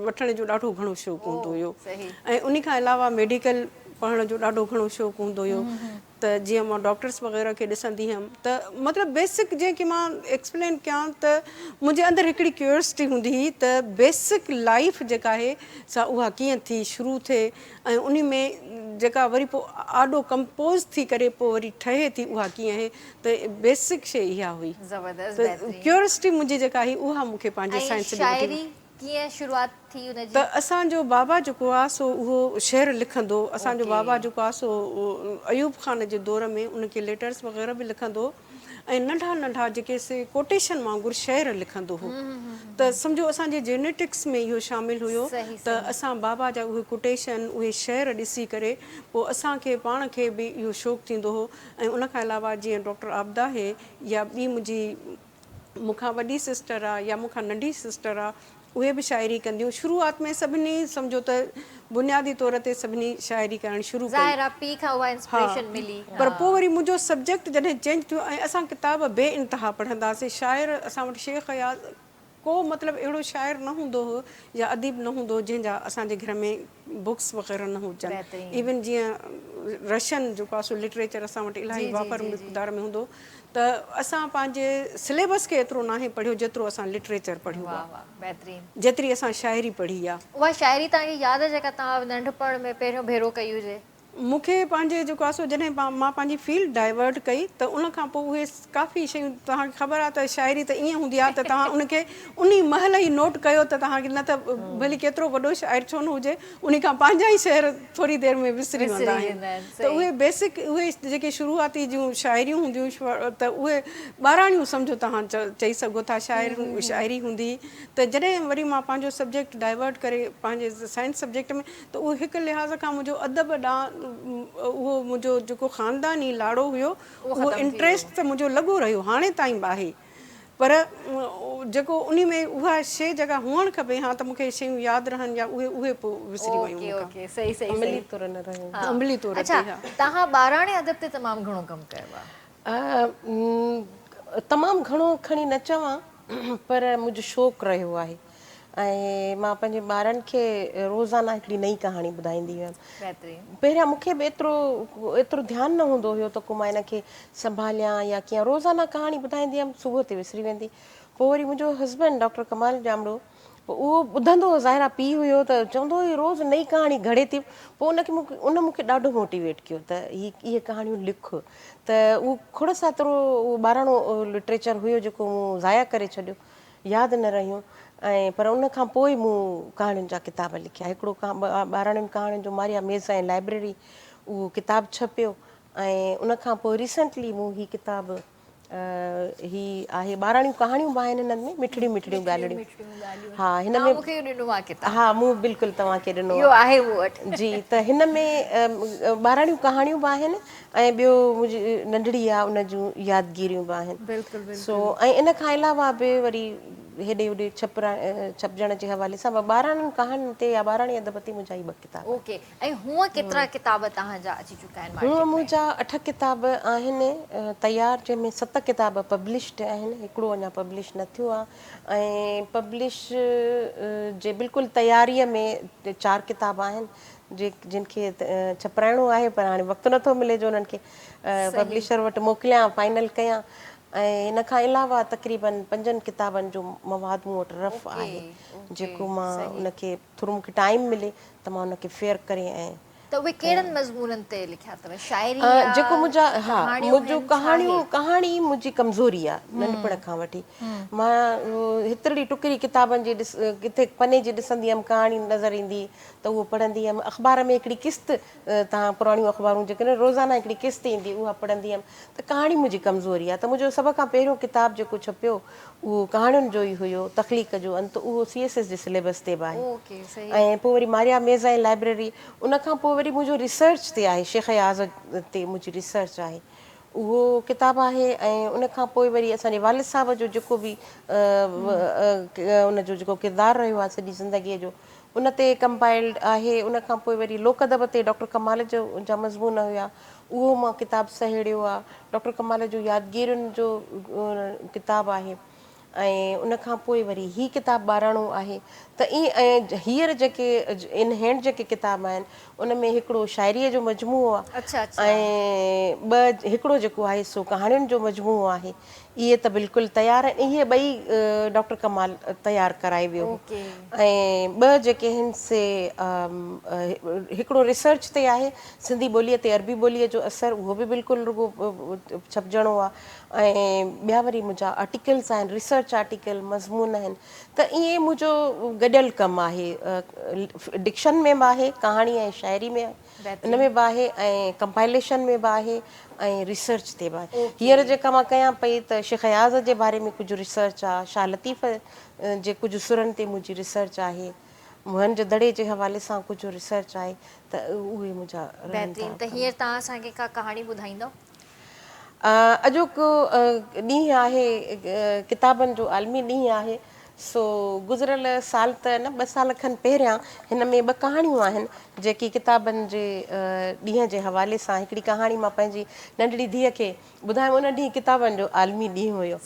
وٺڻ جو ڏاڍو گهڻو شوق هوندو هيو ۽ انهي کان علاوه ميڊيڪل پڙهڻ جو ڏاڍو گهڻو شوق هوندو هيو ته جيئن مان ڊاڪٽرس وغيره کي ڏسندي هيم ته مطلب بيسڪ جنهن کي مان ايڪسپلين ڪيان ته منهنجي اندر هڪڙي ڪيورسٽي هوندي هئي ته بيسڪ لائيف جيڪا آهي سا اها ڪيئن ٿي شروع ٿئي ۽ انهي ۾ جيڪا وري پوء آڏو ڪمپوز ٿي ڪري پوء وري ٺهي ٿي اها ڪيئن آهي ته بيسڪ شيء اها هئي ته ڪيورسٽي منهنجي جيڪا هئي اها مون کي پنهنجي سائنس ڏي وٺي ڪيئن شروعات ٿي ان جي؟ ته اسان جو بابا جيڪو آ سو اهو شعر لکندو هو. اسان جو بابا جيڪو آ سو ايوب خان جي دور ۾ ان کي ليٽرس وغيره به لکندو هو ۽ ننڍا ننڍا جيڪي سي ڪوٽيشن وانگر شعر لکندو هو ته سمجهو اسان جي جينيٽڪس ۾ اهو شامل هيو ته اسان بابا جا اهي ڪوٽيشن اهي شعر ڏسي ڪري پوء اسان کي پاڻ کي به اهو شوق ٿيندو هو ۽ ان کان علاوه جيئن ڊاڪٽر عابده آهي يا ٻي منهنجي مون کان وڏي سسٽر آ يا مون کان ننڍي سسٽر آ اهي به شاعري ڪنديون شروعات ۾ سڀني سمجهو ته بنيادي طور تي سڀني شاعري ڪرڻ شروع ڪئي ظاهر آ پيء کان اها انسپريشن ملي ها پر پوء وري منهنجو سبجيڪٽ جڏهن چينج ٿيو ۽ اسان ڪتاب بي انتها پڙهندا هئاسين شاعر اسان وٽ شيخ اياز ڪو مطلب اهڙو شاعر نه هوندو هو يا اديب نه هوندو هو جنهن جا اسان جي گهر ۾ بڪس وغيره نه هجن ايون جيئن رشين جيڪو آهي سو لٽريچر اسان وٽ الاهي وافر مقدار ۾ هوندو هو ته اسان پنهنجي سليبس کي ايترو ناهي پڙهيو جيترو اسان لٽريچر پڙهيو آهي جيتري اسان شاعري پڙهي آهي. اها شاعري توهان کي ياد آهي جيڪا توهان ننڍپڻ ۾ پهريون ڀيرو ڪئي هجي؟ مون کي پنهنجي جيڪو آهي سو جڏهن مان پنهنجي فيلڊ ڊائيورٽ ڪئي ته ان کان پوء اهي ڪافي شيون توهان کي خبر آهي ته شاعري ته ائين هوندي آهي ته توهان ان کي انهي مهل ئي نوٽ ڪيو ته توهان کي نه ته ڀلي ڪيترو وڏو شاعر ڇو نه هجي انهي کان پنهنجا ئي شعر ٿوري دير ۾ وسري ويندا آهن ته اهي بيسڪ اهي جيڪي شروعاتي جون شاعريون هونديون ته اهي ٻاراڻيون سمجهو توهان چئي سگهو ٿا شاعر شاعري هوندي ته جڏهن وري مان پنهنجو سبجيڪٽ ڊائيورٽ ڪري پنهنجي سائنس سبجيڪٽ ۾ ته اهو هڪ لحاظ کان منهنجو ادب ڏانهن اهو منهنجو جيڪو خانداني لاڙو هيو اهو انٽريسٽ ته منهنجو لڳو رهيو هاڻي تائين به آهي پر جيڪو انهي ۾ اها شيء جيڪا هئڻ کپي ها ته مون کي شيون ياد رهن يا اهي اهي پوء وسري ويون مون کان. عملي طور نه رهيون. عملي طور تي ها. اڇا توهان ٻاراڻي ادب تي تمام گهڻو ڪم ڪيو آهي. تمام گهڻو کڻي نه چوان پر منهنجو شوق رهيو آهي ۽ مان پنهنجي ٻارن کي روزانه هڪڙي نئين ڪهاڻي ٻڌائيندي هيم. پهريان مون کي به ايترو ايترو ڌيان نه هوندو هيو ته ڪو مان ان کي سنڀاليان يا ڪيئن روزانه ڪهاڻي ٻڌائيندي هيم صبح تي وسري ويندي پوء وري منهنجو هسبينڊ ڊاڪٽر ڪمال ڄامڙو پوء اهو ٻڌندو هو ظاهر آهي پيء هيو ته چوندو هو روز نئين ڪهاڻي گهڙي ٿي پوء ان کي مون ان مون کي ڏاڍو موٽيويٽ ڪيو ته هي اهي ڪهاڻيون لک ته اهو کوڙ ساترو اهو ٻاراڻو لٽريچر هيو جيڪو مون ضايع ڪري ڇڏيو. ياد نه رهيون ۽ پر ان کان پوء مون ڪهاڻين جا ڪتاب لکيا. هڪڙو ٻاراڻين ڪهاڻين جو ماريا ميز ۽ لائبريري اهو ڪتاب ڇپيو ۽ ان کان پوء ريسنٽلي مون هي ڪتاب هي آهي ٻاراڻيون ڪهاڻيون به آهن هنن ۾ مٺڙيون مٺڙيون ڳالهڙيون ها هن ۾ مون کي ڏنو آهي ڪتاب ها مون بلڪل توهان کي ڏنو اهو آهي مون وٽ جي ته هن ۾ ٻاراڻيون ڪهاڻيون به آهن ۽ ٻيو منهنجي ننڍڙي آ ان جون يادگيريون به آهن بلڪل بلڪل سو ۽ ان کان علاوه به وري هيڏي هوڏي ڇپرا ڇپجڻ جي حوالي سان ٻاراڻين ڪهاڻين تي يا ٻاراڻي ادب تي منهنجا هي ٻه ڪتاب آهن. اوڪي ۽ هونء ڪيترا ڪتاب توهان جا اچي چڪا آهن هونء مارڪيٽ ۾؟ منهنجا اٺ ڪتاب آهن تيار جنهن ۾ ست ڪتاب پبلشڊ آهن هڪڙو اڃا پبلش نه ٿيو آهي ۽ پبلش جي بلڪل تياريء ۾ چار ڪتاب آهن جي جن کي ڇپرائڻو آهي پر هاڻي وقت نٿو ملي جو انهن کي پبلشر وٽ موڪليان فائنل ڪيان ۽ ان کان علاوه تقريبن پنجن ڪتابن جو مواد مون وٽ رف آهي جيڪو مان ان کي ٿورو مون کي ٽائيم ملي ته مان ان کي فيئر ڪري ۽ ته اهي ڪهڙن مضمونن تي لکيا اٿو شاعري يا جيڪو منهنجا ها ڪهاڻيون منهنجو آهن ڇا ڪهاڻيون آهي؟ ڪهاڻي منهنجي ڪمزوري آهي ننڍپڻ کان وٺي مان هيترڙي ٽڪري ڪتابن جي ڏس ڪٿي پني جي ڏسندي هيم ڪهاڻي نظر ايندي ته اهو پڙهندي هيم. اخبار ۾ هڪڙي قسط توهان پراڻيون اخبارون جيڪي نه روزانه هڪڙي قسط ايندي اها پڙهندي هيم ته ڪهاڻي منهنجي ڪمزوري آهي ته منهنجو سڀ کان پهريون ڪتاب جيڪو ڇپيو اهو ڪهاڻين جو ئي هيو تخليق جو انت اهو سي ايس ايس جي سليبس تي به آهي ۽ پوء وري ماريا ميز ۽ لائبريري ان کان پوء وري منهنجو ريسرچ تي آهي شيخ اياز تي منهنجي ريسرچ آهي اهو ڪتاب آهي ۽ ان کان پوء وري اسان جي والد صاحب جو جيڪو به ان جو جيڪو ڪردار رهيو آهي سڄي زندگيء جو ان تي ڪمپائلڊ آهي. ان کان پوء وري لوڪ ادب تي ڊاڪٽر ڪمال جو جا مضمون هيا، اهو مان ڪتاب سهيڙيو آ. ڊاڪٽر ڪمال جو يادگيرين جو ڪتاب آهي ۽ ان کان پوء وري هي ڪتاب ٻاراڻو آهي ته ائين ۽ هينئر جيڪي ان هينڊ جيڪي ڪتاب آهن ان ۾ هڪڙو شاعريء جو مجموعو آ ۽ ٻه هڪڙو جيڪو آهي سو ڪهاڻين جو مجموعو آهي. اهي ته بلڪل تيار آهن. اهي ٻئي ڊاڪٽر ڪمال تيار ڪرائي ويو هو ۽ ٻه جيڪي آهن سي هڪڙو ريسرچ تي آهي سنڌي ٻوليء تي عربي ٻوليء جو اثر اهو به بلڪل رڳو ڇپجڻو آهي ۽ ٻيا وري منهنجا آرٽيڪلس آهن ريسرچ آرٽيڪل مضمون آهن ته ائين منهنجو گڏيل ڪم آهي ڊڪشن ۾ به آهي ڪهاڻي ۽ شاعري ۾ ان ۾ به آهي ۽ ڪمپائليشن ۾ به آهي ۽ ريسرچ تي به آهي. هينئر جيڪا مان ڪيان پئي ته شيخ اياز جي باري ۾ ڪجهه ريسرچ آ، شاهه لطيف جي ڪجهه سرن تي منهنجي ريسرچ آهي، موهن جو دڙي جي حوالي سان ڪجهه ريسرچ آهي ته اهي منهنجا رهن ٿا. بهترين ته هينئر توهان اسان کي ڪا ڪهاڻي ٻڌائيندؤ؟ اڄوڪو ڏينهن آهي ڪتابن جو عالمي ڏينهن آهي سو گذريل سال ته نه ٻه سال کن پهريان هن ۾ ٻه ڪهاڻيون آهن جيڪي ڪتابن جي ڏينهن جي حوالي سان هڪڙي ڪهاڻي مان پنهنجي ننڍڙي ڌيء کي ٻڌايم ان ڏينهن ڪتابن جو عالمي ڏينهن هيو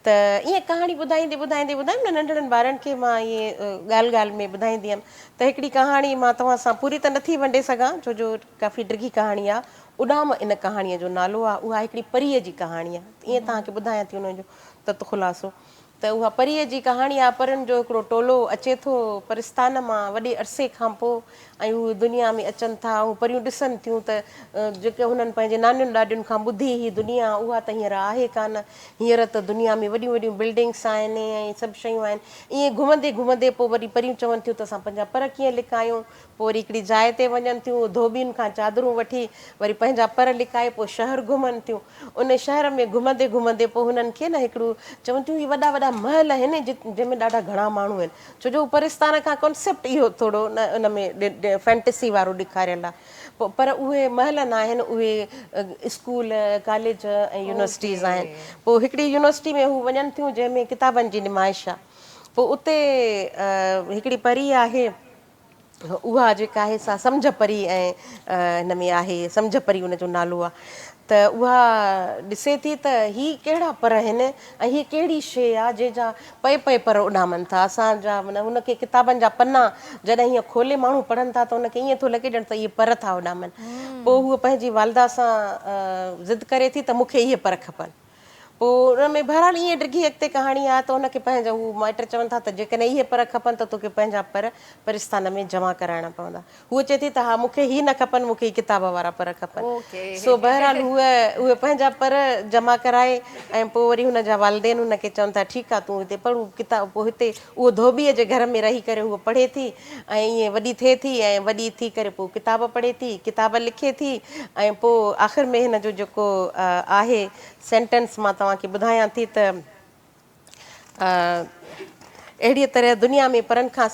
ته ائين ڪهاڻي ٻڌائيندي ٻڌائيندي ٻڌايم نه ننڍڙن ٻارن کي مان ائين ڳالهه ڳالهه ۾ ٻڌائيندي هيم ته هڪڙي ڪهاڻي مان توهان سان پوري ته نٿي ونڊي سگهان ڇو جو ڪافي ڊگهي ڪهاڻي آهي اڏام ان ڪهاڻيء جو نالو آهي اها هڪڙي پريء جي ڪهاڻي آهي ائين توهان کي ٻڌايان ٿي ان جو تت خلاصو ته اها پريء جي ڪهاڻي آهي. پرين جو هڪڙو ٽولو اچي ٿو پرستان مان وڏي عرصي کان پوء ۽ هو دنيا ۾ اچن ٿا. هو پريون ڏسن ٿيون ته جيڪي هنن پنهنجي نانين ڏاڏين کان ٻڌي هئي دنيا اها ته هينئر آهي ڪانه. هينئر ته دنيا ۾ وڏيون وڏيون بلڊنگس آهن ۽ سڀ شيون آهن. ائين گهمندي گهمندي پوء وري پريون چون ٿيون ته اسان پنهنجا پر ڪيئن لڪايون؟ پوء وري هڪڙي جاء تي وڃن ٿيون، ڌوٻين کان چادرون وٺي وري پنهنجا پر لڪائي پوء شهر گهمن ٿيون. ان شهر ۾ گهمندي گهمندي پوء هنن کي نه هڪڙو چون ٿيون هي وڏا وڏا محل آهن جنهن ۾ ڏاڍا گهڻا ماڻهو آهن. ڇو جو پرستان کان ڪانسيپٽ اهو ٿورو نه ان ۾ فينٽسي وارو ڏيکاريل آهي. پوء پر اهي محل نه آهن اهي اسڪول، ڪاليج ۽ يونيورسٽيز آهن. پوء هڪڙي يونيورسٽي ۾ هو وڃن ٿيون جنهن ۾ ڪتابن جي نمائش آهي. پوء اتي هڪڙي پري آهي. اها جيڪا آهي سا سمجهه پري ۽ هن ۾ آهي سمجهه پري ان جو نالو آهي ته اها ڏسي ٿي ته هي ڪهڙا پر آهن ۽ هي ڪهڙي شيء آهي جنهن جا پئي پئي پر اڏامن ٿا اسان جا معنيٰ هن کي ڪتابن جا پنا جڏهن هيئن کولي ماڻهو پڙهن ٿا ته ان کي ائين ٿو لڳي ڄڻ ته اهي پر ٿا اڏامن پوء هوء پنهنجي والده سان ضد ڪري ٿي ته مون کي اهي پر کپن. پوء ان ۾ بهرحال ائين ڊگهي اڳتي ڪهاڻي آهي ته ان کي پنهنجا هو مائٽ چون ٿا ته جيڪڏهن اهي پر کپن ته توکي پنهنجا پر پرستان ۾ جمع ڪرائڻا پوندا. هوء چئي ٿي ته ها مون کي هي نه کپن مون کي هي ڪتاب وارا پر کپن. سو بهرحال هوء اهي پنهنجا پر جمع ڪرائي ۽ پوء وري هن جا والدين هن کي چون ٿا ٺيڪ آهي تون هتي پڙهه هو ڪتاب پوء هتي اهو ڌوٻيء جي گهر ۾ رهي ڪري هوء پڙهي ٿي ۽ ائين وڏي ٿئي ٿي ۽ وڏي ٿي ڪري پوء ڪتاب پڙهي ٿي ڪتاب لکي ٿي ۽ پوء آخر ۾ هن جو جيڪو آهي سينٽينس مان توهان کي ٻڌايان ٿي ته اهڙيء طرح دنيا ۾ پرن کان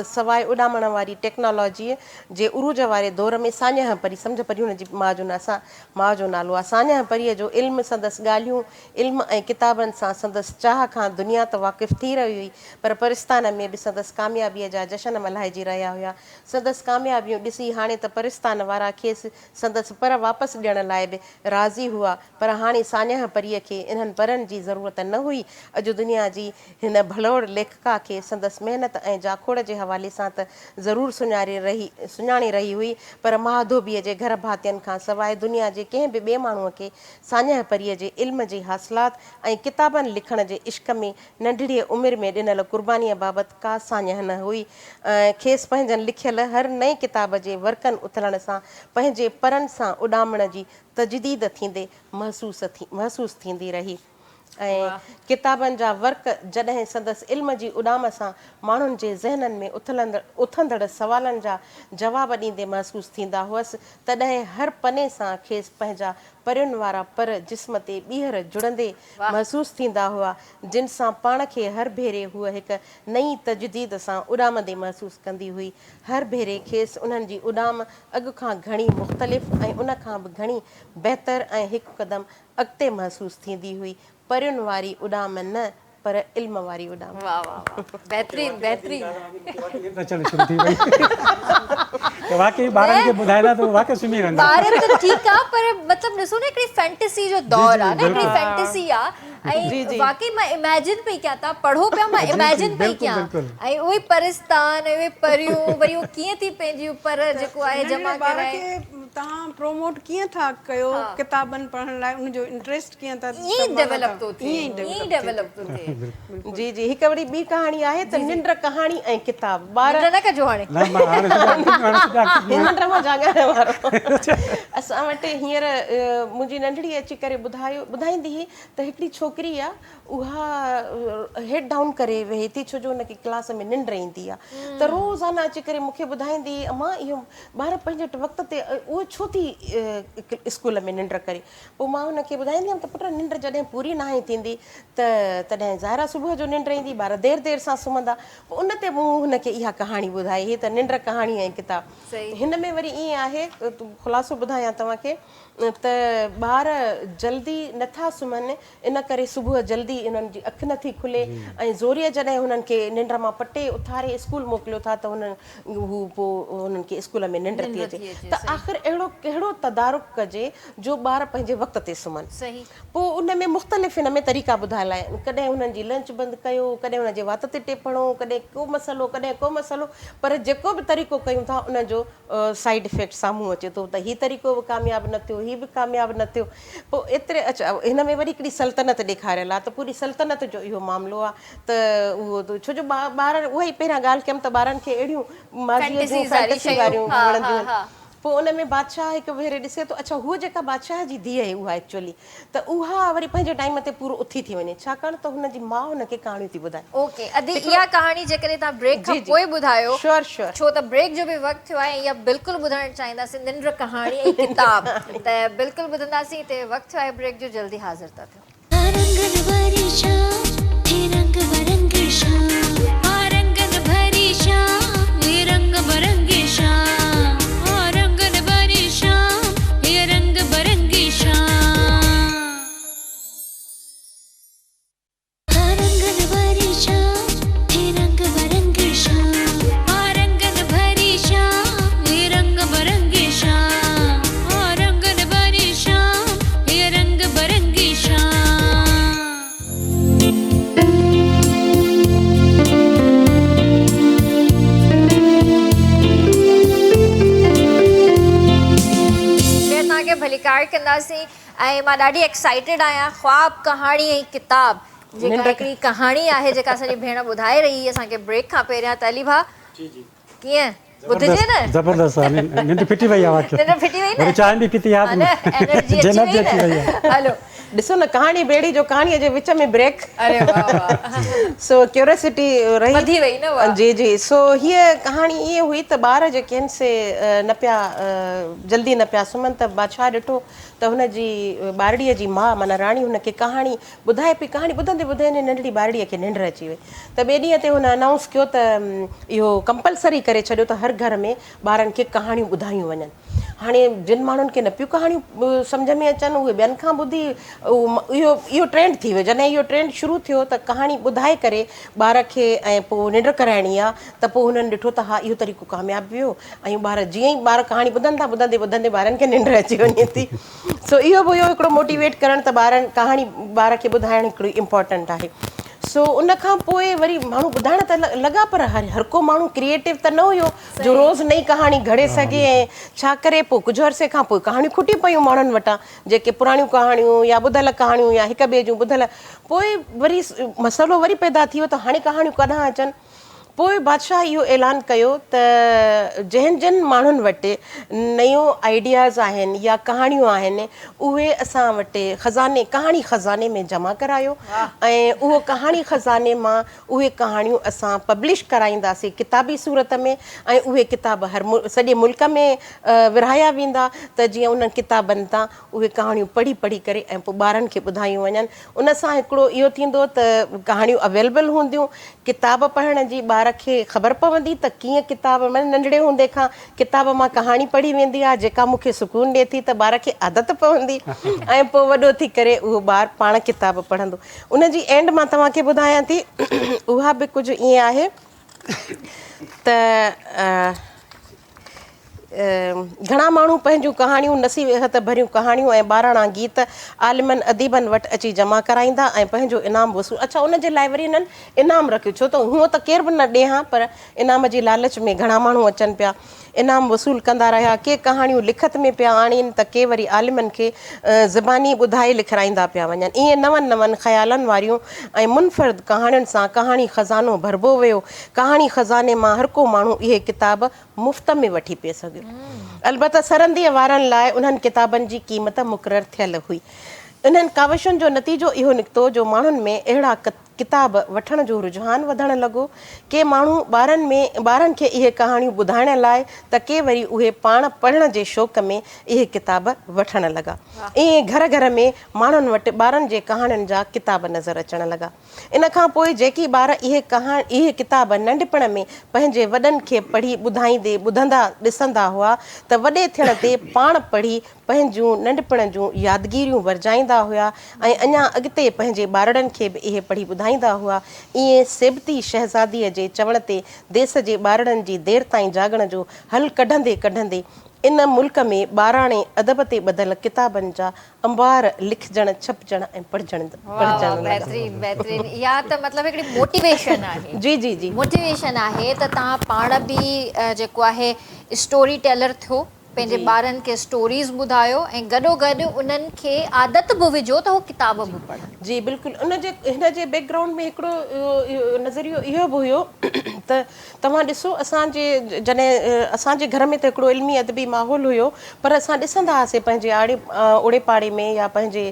سواء اڏامڻ واري ٽيڪنالاجيء جي عروج واري دور ۾ ساڃاهه پري، سمجهه پري هن جي ماء جو نه ماء جو نالو آهي، ساڃاهه پريء جو علم سندس ڳالهيون، علم ۽ ڪتابن سان سندس چاهه کان دنيا ته واقف ٿي رهي هئي پر پرستان ۾ به سندس ڪاميابيء جا جشن ملهائجي رهيا هيا. سندس ڪاميابيون ڏسي هاڻي ته پرستان وارا کيس سندس پر واپس ڏيڻ لاء به راضي هئا، پر هاڻي ساڃاهه پريء کي انهن پرن جي ضرورت نه هئي. اڄ دنيا جي هن ڀلوڙ ليکڪا کي سندس محنت ۽ جاکوڙ جي حوالي سان ته ضرور سڃاري رهي سڃاڻي رهي هئي، پر مهاڌوٻيء جي گهر ڀاتين کان سواء دنيا جي ڪنهن به ٻئي ماڻهوء کي ساڃاهه پريء جي علم جي حاصلات ۽ ڪتابن لکڻ جي عشق ۾ ننڍڙيء عمر ۾ ڏنل قربانيء بابت ڪا ساڃاهه نه هئي ۽ کيس پنهنجن لکيل هر نئين ڪتاب جي ورقن اٿلڻ سان پنهنجي پرن سان اڏامڻ جي تجديد ٿيندي محسوس محسوس ٿيندي رهي ۽ ڪتابن جا ورق جڏهن سندس علم جي اڏام سان ماڻهن جي ذهنن ۾ اٿلندڙ اٿندڙ سوالن جا جواب ڏيندي محسوس ٿيندا هئس تڏهن هر پني سان کيس پنهنجا پرين وارا پر جسم تي ٻيهر جڙندي محسوس ٿيندا هئا، جن سان پاڻ کي هر ڀيري هوء هڪ نئين تجديد سان اڏامندي محسوس ڪندي هئي. هر ڀيري کيس انهن جي اڏام اڳ کان گهڻي مختلف ۽ ان کان به گهڻي بهتر ۽ هڪ قدم اڳتي محسوس ٿيندي هئي. پرين واري اڏام نه، پر علم واري اڏام. واه واه واه بهترين بهترين. اچڻ شروع ٿي وئي ته واقعي ٻارن کي ٻڌائيندا ته واقعي سمهي رهندا. ٻار ته ٺيڪ آ پر مطلب ڏسو نه هڪڙي فينٽسي جو دور آ نه هڪڙي فينٽسي آ ۽ واقعي مان اميجن پئي ڪيان تان پڙهو پيا مان اميجن پئي ڪيان ۽ اهي پرستان ۽ اهي پريون وري اهو ڪيئن ٿي پنهنجي پر جيڪو آهي جمع ڪرائي. توهان پروموٽ ڪيئن ٿا ڪيو ڪتابن پڙهڻ لاء ان جو انٽريسٽ ڪيئن ٿا ائين ئي ڊيولپ ٿو ٿئي ائين ئي ڊيولپ ٿو ٿئي. جي جي هڪ وري ٻي ڪهاڻي آهي ته ننڊ ڪهاڻي ۽ ڪتاب ٻار ننڊ نه ڪجو هاڻي. نه مان هاڻي سجاڳ ٿي ويو ننڊ مان جاڳائڻ وارو اسان وٽ هينئر منهنجي ننڍڙي اچي ڪري ٻڌايو ٻڌائيندي هئي ته هڪڙي ڇوڪري آ اها هيڊ ڊائون ڪري ويهي ٿي ڇو جو هن کي ڪلاس ۾ ننڊ ايندي آ ته روزانه اچي ڪري مون کي ٻڌائيندي هئي امان اهو ٻار پنهنجي وقت تي اهو ڇو ٿي اسڪول ۾ ننڊ ڪري پوء مان هن کي ٻڌائيندي هيم ته پٽ ننڊ جڏهن پوري ناهي ٿيندي ته تڏهن ظاهر آهي صبح جو ننڊ ايندي ٻار دير دير سان سمهندا پوء ان تي مون هن کي اها ڪهاڻي ٻڌائي هئي ته ننڊ ڪهاڻي ۽ ڪتاب هن ۾ وري ائين آهي خلاصو ٻڌايان توهان کي ته ٻار جلدي نٿا سمهن ان ڪري صبح جلدي انهن جي اک نٿي کلي ۽ زوريء جڏهن هنن کي ننڊ مان پٽي اٿاري اسڪول موڪليو ٿا ته هنن هو پوء هنن کي اسڪول ۾ ننڊ ٿي اچي ته آخر اهڙو ڪهڙو تدارڪ ڪجي جو ٻار پنهنجي وقت تي سمهن. پوء ان ۾ مختلف هن ۾ طريقا ٻڌايل آهن ڪڏهن هنن جي لنچ بند ڪيو ڪڏهن هن جي وات تي ٽيپ هڻو ڪڏهن ڪو مسئلو ڪڏهن ڪو مسئلو پر جيڪو به طريقو ڪيون ٿا ان جو سائيڊ افيڪٽ سامهون اچي ٿو ته هي طريقو به ڪامياب نه ٿيو هي به ڪامياب نه ٿيو پوء ايتري اڇا هن ۾ وري هڪڙي سلطنت ڏيکاريل آهي ته پوري سلطنت جو اهو معاملو آهي ته اهو ڇو جو ٻار اها ئي پهريان ڳالهه ڪيم ته ٻارن کي اهڙيون ماضيء جون فينٽسي واريون وڻنديون آهن پوء ان ۾ بادشاهه هڪ ڀيري ڏسي ٿو اڇا هوء جيڪا بادشاهه جي ڌيء آهي اها ايڪچوئلي ته اها وري پنهنجي ٽائيم تي پورو اٿي ٿي وڃي ڇاڪاڻ ته هن جي ماء هن کي ڪهاڻيون ٿي ٻڌائي. اوڪي ادي اها ڪهاڻي جيڪڏهن توهان بريڪ کان پوء ٻڌايو شوئر شوئر ڇو ته بريڪ جو به وقت ٿيو آهي ۽ اها بلڪل ٻڌڻ چاهينداسين ننڊ ڪهاڻي ۽ ڪتاب ته بلڪل ٻڌنداسين هتي وقت ٿيو آهي بريڪ جو جلدي حاضر ٿا ٿيون. رنگن ڀري شام هي رنگ برنگي شام. ها رنگن ڀري شام هي رنگ برنگي شام. ها رنگن ڀري شام هي رنگ برنگي شام. ها رنگن ڀري شام هي رنگ برنگي شام. ها رنگن ڀري شام هي رنگ برنگي شام. ها رنگن ڀري شام هي رنگ برنگي شام. ڀليڪار ڪنداسين ۽ مان ڏاڍي ايڪسائيٽيڊ آهيان خواب ڪهاڻي ۽ ڪتاب جيڪا هڪڙي ڪهاڻي آهي جيڪا اسان جي ڀيڻ ٻڌائي رهي هئي اسان کي بريڪ کان پهريان ته علي ڀاء جي جي ڪيئن ٻڌجي نه زبردست ننڊ ڦٽي وئي آ ننڊ ڦٽي وئي نه وري چانهه به پيتي آ انرجي اچي وئي نه هلو ڏسو نه ڪهاڻي به اهڙي جو ڪهاڻي جي وچ ۾ بريڪ اري واه واه سو ڪيوريسٽي رهي وڌي وئي نه واه جي جي سو هيء ڪهاڻي ائين هئي ته ٻار جيڪي آهن سي نه پيا جلدي نه پيا سمهن ته بادشاهه ڏٺو ته هن جي ٻارڙيء جي ماء معنيٰ راڻي هن کي ڪهاڻي ٻڌائي پئي ڪهاڻي ٻڌندي ٻڌندي ننڍڙي ٻارڙيء کي ننڊ اچي وئي ته ٻئي ڏينهن تي هن انائونس ڪيو ته اهو ڪمپلسري ڪري ڇڏيو ته هر گهر ۾ ٻارن کي ڪهاڻيون ٻڌايون وڃن. هاڻي جن ماڻهن کي نه پيون ڪهاڻيون سمجهه ۾ اچن اهي ٻين کان ٻڌي اهو اهو ٽرينڊ ٿي ويو جڏهن اهو ٽرينڊ شروع ٿيو ته ڪهاڻي ٻڌائي ڪري ٻار کي ۽ پوء ننڊ ڪرائڻي آ ته پوء هنن ڏٺو ته ها اهو طريقو ڪامياب ويو ۽ ٻار جيئن ئي ٻار ڪهاڻي ٻڌن ٿا ٻڌندي ٻڌندي ٻارن کي ننڊ اچي وڃي ٿي. سو اهو به هيو هڪڙو موٽيويٽ ڪرڻ ته ٻارن ڪهاڻي ٻار کي ٻڌائڻ هڪڙو امپارٽنٽ آهي سو ان کان پوء وري ماڻهو ٻڌائڻ ته لڳا پر هر ڪو ماڻهو ڪريئيٽو ته نه هيو جو روز نئين ڪهاڻي گهڙي سگهي ۽ ڇا ڪري پوء ڪجهه عرصي کان پوء ڪهاڻيون کٽي پيون ماڻهن وٽان جيڪي پراڻيون ڪهاڻيون يا ٻڌل ڪهاڻيون يا هڪ ٻئي جون ٻڌل پوء وري مسئلو وري پيدا ٿي ويو ته هاڻي ڪهاڻيون ڪڏهن اچن پوء بادشاهه اهو اعلان ڪيو ته جنهن جن ماڻهن وٽ نيون آئيڊياز آهن يا ڪهاڻيون آهن اهي اسان وٽ خزاني ڪهاڻي خزاني ۾ جمع ڪرايو ۽ اهو ڪهاڻي خزاني مان اهي ڪهاڻيون اسان پبلش ڪرائينداسين ڪتابي صورت ۾ ۽ اهي ڪتاب هر سڄي ملڪ ۾ ورهايا ويندا ته جيئن انهن ڪتابن تان اهي ڪهاڻيون پڙهي پڙهي ڪري ۽ پوء ٻارن کي ٻڌايون وڃن ان سان هڪڙو اهو ٿيندو ته ڪهاڻيون اويلبل هونديون، ڪتاب پڙهڻ جي ٻار کي خبر پوندي ته ڪيئن ڪتاب معنيٰ ننڍڙي هوندي کان ڪتاب مان ڪهاڻي پڙهي ويندي آهي جيڪا مون کي سڪون ڏئي ٿي ته ٻار کي عادت پوندي ۽ پوء وڏو ٿي ڪري اهو ٻار پاڻ ڪتاب پڙهندو. ان جي اينڊ مان توهان کي ٻڌايان ٿي اها به ڪجهه ائين آهي ته. گهڻا ماڻهو پنهنجون ڪهاڻيون، نصيحت ڀريون ڪهاڻيون ۽ ٻاراڻا گيت عالمن اديبن وٽ اچي جمع ڪرائيندا ۽ پنهنجو انعام وصول اڇا ان جي لاء وري هنن انعام رکيو ڇو ته هونء ته ڪير به نه ڏي ها پر انعام جي لالچ ۾ گهڻا ماڻهو اچن پيا انعام وصول ڪندا رهيا ڪي ڪهاڻيون لکت ۾ پيا آڻين ته ڪي وري عالمن کي زباني ٻڌائي لکرائيندا پيا وڃن ائين نون نون خيالن واريون ۽ منفرد ڪهاڻين سان ڪهاڻي خزانو ڀربو ويو ڪهاڻي خزاني مان هرڪو ماڻهو اهي ڪتاب مفت ۾ وٺي پئي سگهيو. البته سرنديء وارن لاء انهن ڪتابن جي قيمت مقرر ٿيل هئي. انهن ڪاوشن جو نتيجو اهو نڪتو جو ماڻهن ۾ اهڙا ڪتاب وٺڻ جو رجحان وڌڻ لڳو. ڪي ماڻهو ٻارن ۾ ٻارن کي اهي ڪهاڻيون ٻڌائڻ لاء ته ڪي وري اهي پاڻ پڙهڻ جي شوق ۾ اهي ڪتاب وٺڻ لڳا. ائين گهر گهر ۾ ماڻهن وٽ ٻارن جي ڪهاڻين جا ڪتاب نظر اچڻ لڳا. ان کان پوء جيڪي ٻار اهي ڪهاڻ اهي ڪتاب ننڍپڻ ۾ پنهنجي وڏن کي پڙهي ٻڌائيندي ٻڌندا ڏسندا هئا ته وڏي ٿيڻ تي پاڻ پڙهي پنهنجون ننڍپڻ جون يادگيريون ورجائيندا هيا ۽ اڃا اڳتي پنهنجي ٻارڙن کي به اهي پڙهي ٻڌائيندا هئا. ائين سيبتي شهزاديء جي چوڻ تي ديس جي ٻارڙن جي دير تائين جاڳڻ جو حل ڪڍندي ڪڍندي ان ملڪ ۾ ٻاراڻي ادب تي ٻڌل ڪتابن جا انبار لکجڻ، ڇپجڻ ۽ پڙهجڻ واھ واھ لڳا. بهترين بهترين اها ته مطلب هڪڙي موٽيويشن آهي. جي جي جي. موٽيويشن آهي ته توهان پاڻ به جيڪو آهي اسٽوري ٽيلر ٿيو پنهنجي ٻارن کي اسٽوريز ٻڌايو ۽ گڏو گڏ انهن کي عادت به وجهو ته هو ڪتاب به پڙهن. جي بلڪل ان جي هن جي بيڪ گرائونڊ ۾ هڪڙو نظريو اهو به هيو ته توهان ڏسو اسان جي جڏهن اسان جي گهر ۾ ته هڪڙو علمي ادبي ماحول هيو پر اسان ڏسندا هئاسين پنهنجي آڙي اوڙي پاڙي ۾ يا پنهنجي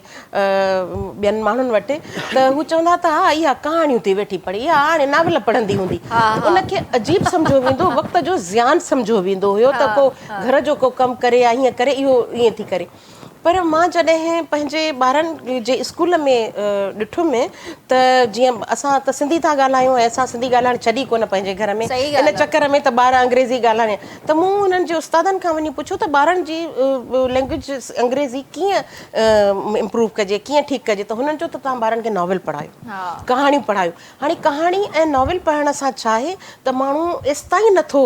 ٻين ماڻهن وٽ ته هو چوندا ته ها اها ڪهاڻيون ٿي ويٺي پڙهي اها هاڻي ناول پڙهندي هوندي ته ان کي عجيب سمجهيو ويندو وقت جو زيان سمجهيو ويندو هيو ته ڪو گهر جو ڪو ڪم ڪري يا هيئن ڪري اهو ائين ٿي ڪري. پر مان جڏهن پنهنجي ٻارن جي اسڪول ۾ ڏٺم ته جيئن اسان ته سنڌي ٿا ڳالهايون ۽ اسان سنڌي ڳالهائڻ ڇڏي ڪونه پنهنجي گهر ۾ ان چڪر ۾ ته ٻار انگريزي ڳالهائين ته مون انهن جي استادن کان وڃي پڇيو ته ٻارن جي لينگويج انگريزي ڪيئن امپروو ڪجي ڪيئن ٺيڪ ڪجي ته هنن چيو ته توهان ٻارن کي ناول پڙهايو ڪهاڻيون پڙهايو هاڻي ڪهاڻي ۽ ناول پڙهڻ سان ڇا آهي ته ماڻهو ايستائين نٿو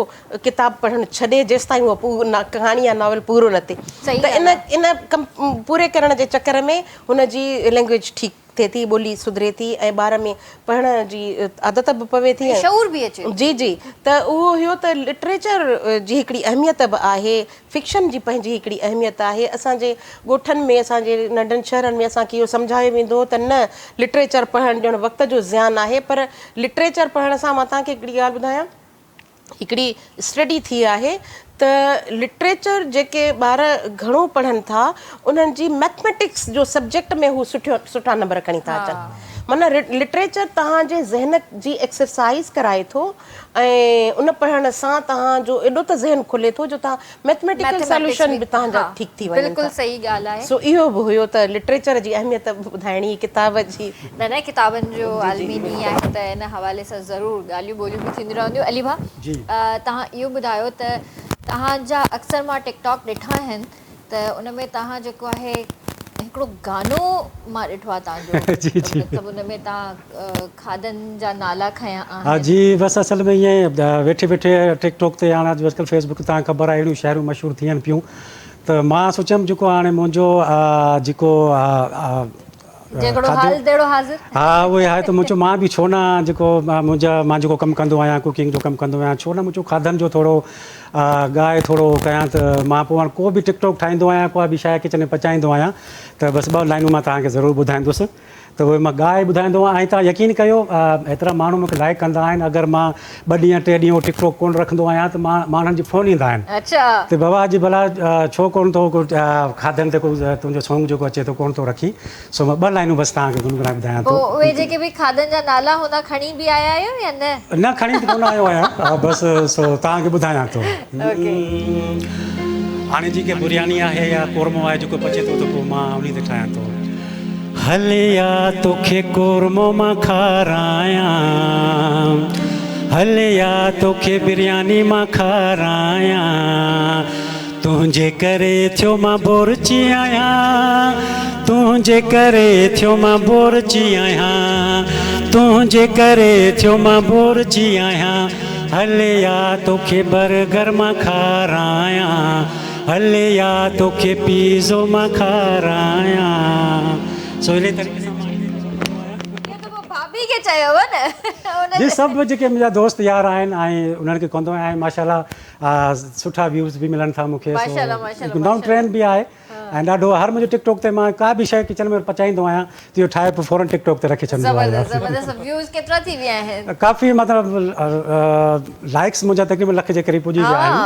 ڪتاب پڙهڻ ڇڏي جيستائين اهو ڪهاڻي يا ناول پورو نه ٿئي ته ان ان پوري ڪرڻ جي چڪر ۾ هن جي لينگويج ٺيڪ ٿئي ٿي، ٻولي سڌري ٿي ۽ ٻار ۾ پڙهڻ جي عادت به پوي ٿي ۽ شعور به اچي ٿو. جي جي ته اهو هيو ته لٽريچر جي هڪڙي اهميت به آهي، فڪشن جي پنهنجي هڪڙي اهميت آهي. اسان جي ڳوٺن ۾ اسان جي ننڍن شهرن ۾ اسان کي اهو سمجهايو ويندو هو ته نه لٽريچر پڙهڻ ڄڻ وقت جو زيان آهي پر لٽريچر پڙهڻ سان مان توهان کي هڪڙي ڳالهه ٻڌايان هڪڙي اسٽڊي ٿي آهي ته لٽريچر جيڪي ٻار گهڻو پڙهن ٿا انهن جي مئٿميٽڪس جو سبجيڪٽ ۾ هو سٺيو سٺا نمبر کڻي ٿا اچن معنيٰ لٽريچر توهان جي ذهن جي ايڪسرسائز ڪرائي ٿو ۽ ان پڙهڻ سان توهان جو ايڏو ته ذهن کلي ٿو جو توهان مئٿميٽيڪل سوليوشن به توهان جا ٺيڪ ٿي وڃن بلڪل ٿا. صحيح ڳالهه آهي. سو اهو به هيو ته لٽريچر جي اهميت به ٻڌائڻي هئي ڪتاب جي. نه نه ڪتابن جو عالمي ڏينهن آهي ته ان حوالي سان ضرور ڳالهيون ٻولهيون به ٿينديون رهنديون. علي ڀاء توهان اهو ٻڌايو ته توهان جا اڪثر مان ٽڪ ٽاڪ ڏٺا آهن ته ان ۾ توهان جيڪو آهي هڪڙو گانو مان ڏٺو آهي توهان جو مطلب ان ۾ توهان کاڌن جا نالا کنيا ها آهن. جي بس اصل ۾ ائين ويٺي ويٺي ٽڪ ٽاڪ تي هاڻ اڄڪلهه فيس بڪ تان خبر آهي اهڙيون شاعريون مشهور ٿين پيون ته مان سوچيم جيڪو هاڻي منهنجو جيڪو جهڙو حال تهڙو حاضر. ها اهو ئي آهي ته مون چيو مان به ڇو نه جيڪو منهنجا مان جيڪو ڪم ڪندو آهيان ڪوڪنگ جو ڪم ڪندو آهيان ڇو نه مون چيو کاڌن جو ٿورو ڳائي ٿورو ڪيان ته مان پوء هاڻ ڪو به ٽڪ ٽاڪ ٺاهيندو آهيان ڪا به شيء ڪچن ۾ پچائيندو آهيان ته بس ٻه لائنون مان توهان کي ضرور ٻڌائيندس ته اهي مان ڳائي ٻڌائيندو آهيان ۽ توهان يقين ڪيو ايترا ماڻهو مون کي لائيڪ ڪندا آهن اگر مان ٻه ڏينهن ٽي ڏينهن اهو ٽڪ ٽاڪ ڪونه رکندو آهيان ته مان ماڻهن جي فون ايندا آهن ته بابا اڄ ڀلا ڇو ڪونه ٿو کاڌن تي ڪو تنهنجو سونگ جيڪو اچي ٿو ڪونه ٿو رکين سو مان ٻه لائنون بس توهان کي گنگنائي ٻڌايان ٿو. پوء اهي جيڪي به کاڌن جا نالا هوندا کڻي به آيا آهيو يا نه؟ نه کڻي ته ڪونه آيو آهيان بس سو توهان کي ٻڌايان ٿو. هاڻي جيڪي برياني آهي يا قورمو آهي جيڪو پچي ٿو ته پوء مان انهي تي ٺاهيان ٿو. هليا توکي قورمو مان کارايان هليا توکي برياني مان کارايان تنهنجي ڪري ٿيو مان بورچي آهيان تنهنجي ڪري ٿيو مان بورچي آهيان تنهنجي ڪري ٿيو مان بورچي آهيان هليا توکي برگر مان کارايان هليا توکي پيزو مان کارايان سو انهي طريقي سان مان اهو ته پوء ڀاڀي کي چيو هو نه جي سڀ جيڪي منهنجا دوست يار آهن ۽ انهن کي ڪندو آهيان ۽ ماشاءالله سٺا ويوز به ملن ٿا مون کي سو هڪ نئون ٽرينڊ به آهي ۽ ڏاڍو هر منهنجو ٽڪ ٽاڪ تي مان ڪا به شيء ڪچن ۾ پچائيندو آهيان ته اهو ٺاهي پوء فورن ٽڪ ٽاڪ تي رکي ڇڏندو آهيان. زبردست زبردست ويوز ڪيترا ٿي ويا آهن؟ ڪافي مطلب لائڪس منهنجا تقريبن لک جي قريب پڄي ويا آهن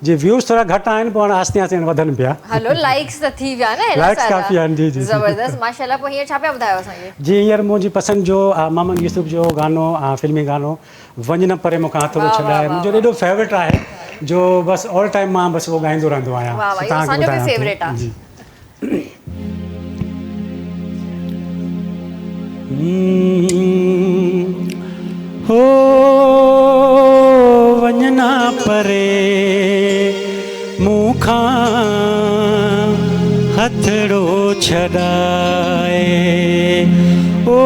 جي ويوز ٿورا گهٽ آهن پوء هاڻي آهستي آهستي هاڻي وڌن پيا. هلو لائڪس ته ٿي ويا نه ايڏا لائڪس سارا ڪافي آهن جي جي زبردست ماشاءالله پوء هينئر ڇا پيا ٻڌايو اسان کي؟ جي هينئر منهنجي پسند جو محمد يوسف جو گانو فلمي گانو وڃ نه پري مون کان هٿڙو ڇڏائي منهنجو ڏاڍو فيورٽ آهي جو بس آل ٽائيم مان بس اهو ڳائيندو رهندو آهيان واھ واھ اهو اسان جو به فيورٽ آ. جي هو وڃ نه پري مون کان هٿڙو ڇڏائي او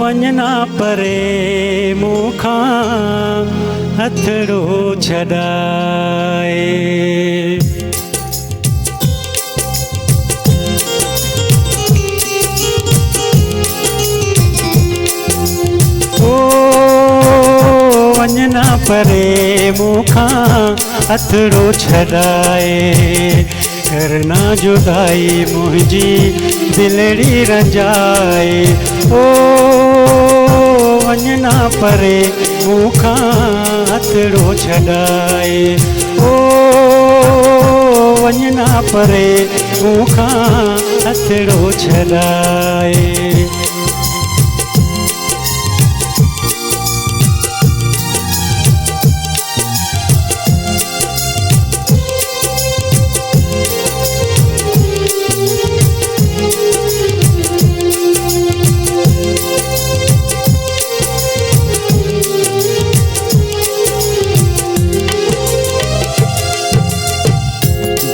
وڃ نه پري مون کان هٿڙو ڇڏائي. او وڃ نه پري مون کان هٿڙو ڇڏائي ڪر نه جدائي منهنجي دلڙي رنجائي او وڃ نه پري مون کان هٿڙو ڇڏائي او وڃ نه پري مون کان هٿڙو ڇڏائي.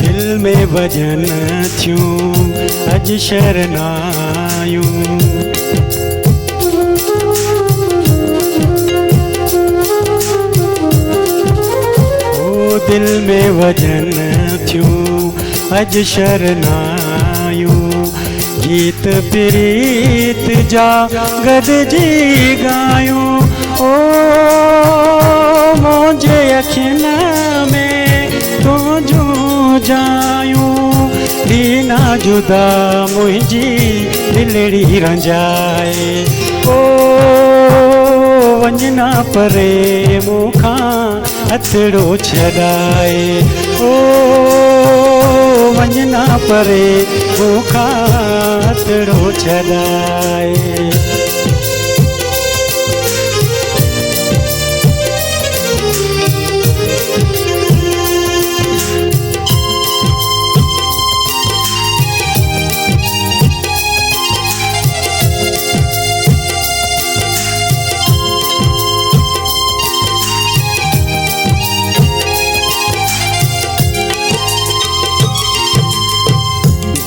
دل ۾ وڄن ٿيون اڄ شرنايون. هو دل ۾ وڄن ٿيون اڄ شرنايون گيت پريت جا گڏجي ڳايون او منهنجي اکين ۾ تنهنجون جايون ٿي نه جدا منهنجي دلڙي رنجائي او وڃ نه پري مون کان هٿڙو ڇڏائي او وڃ نه پري مون کان هٿڙو ڇڏائي.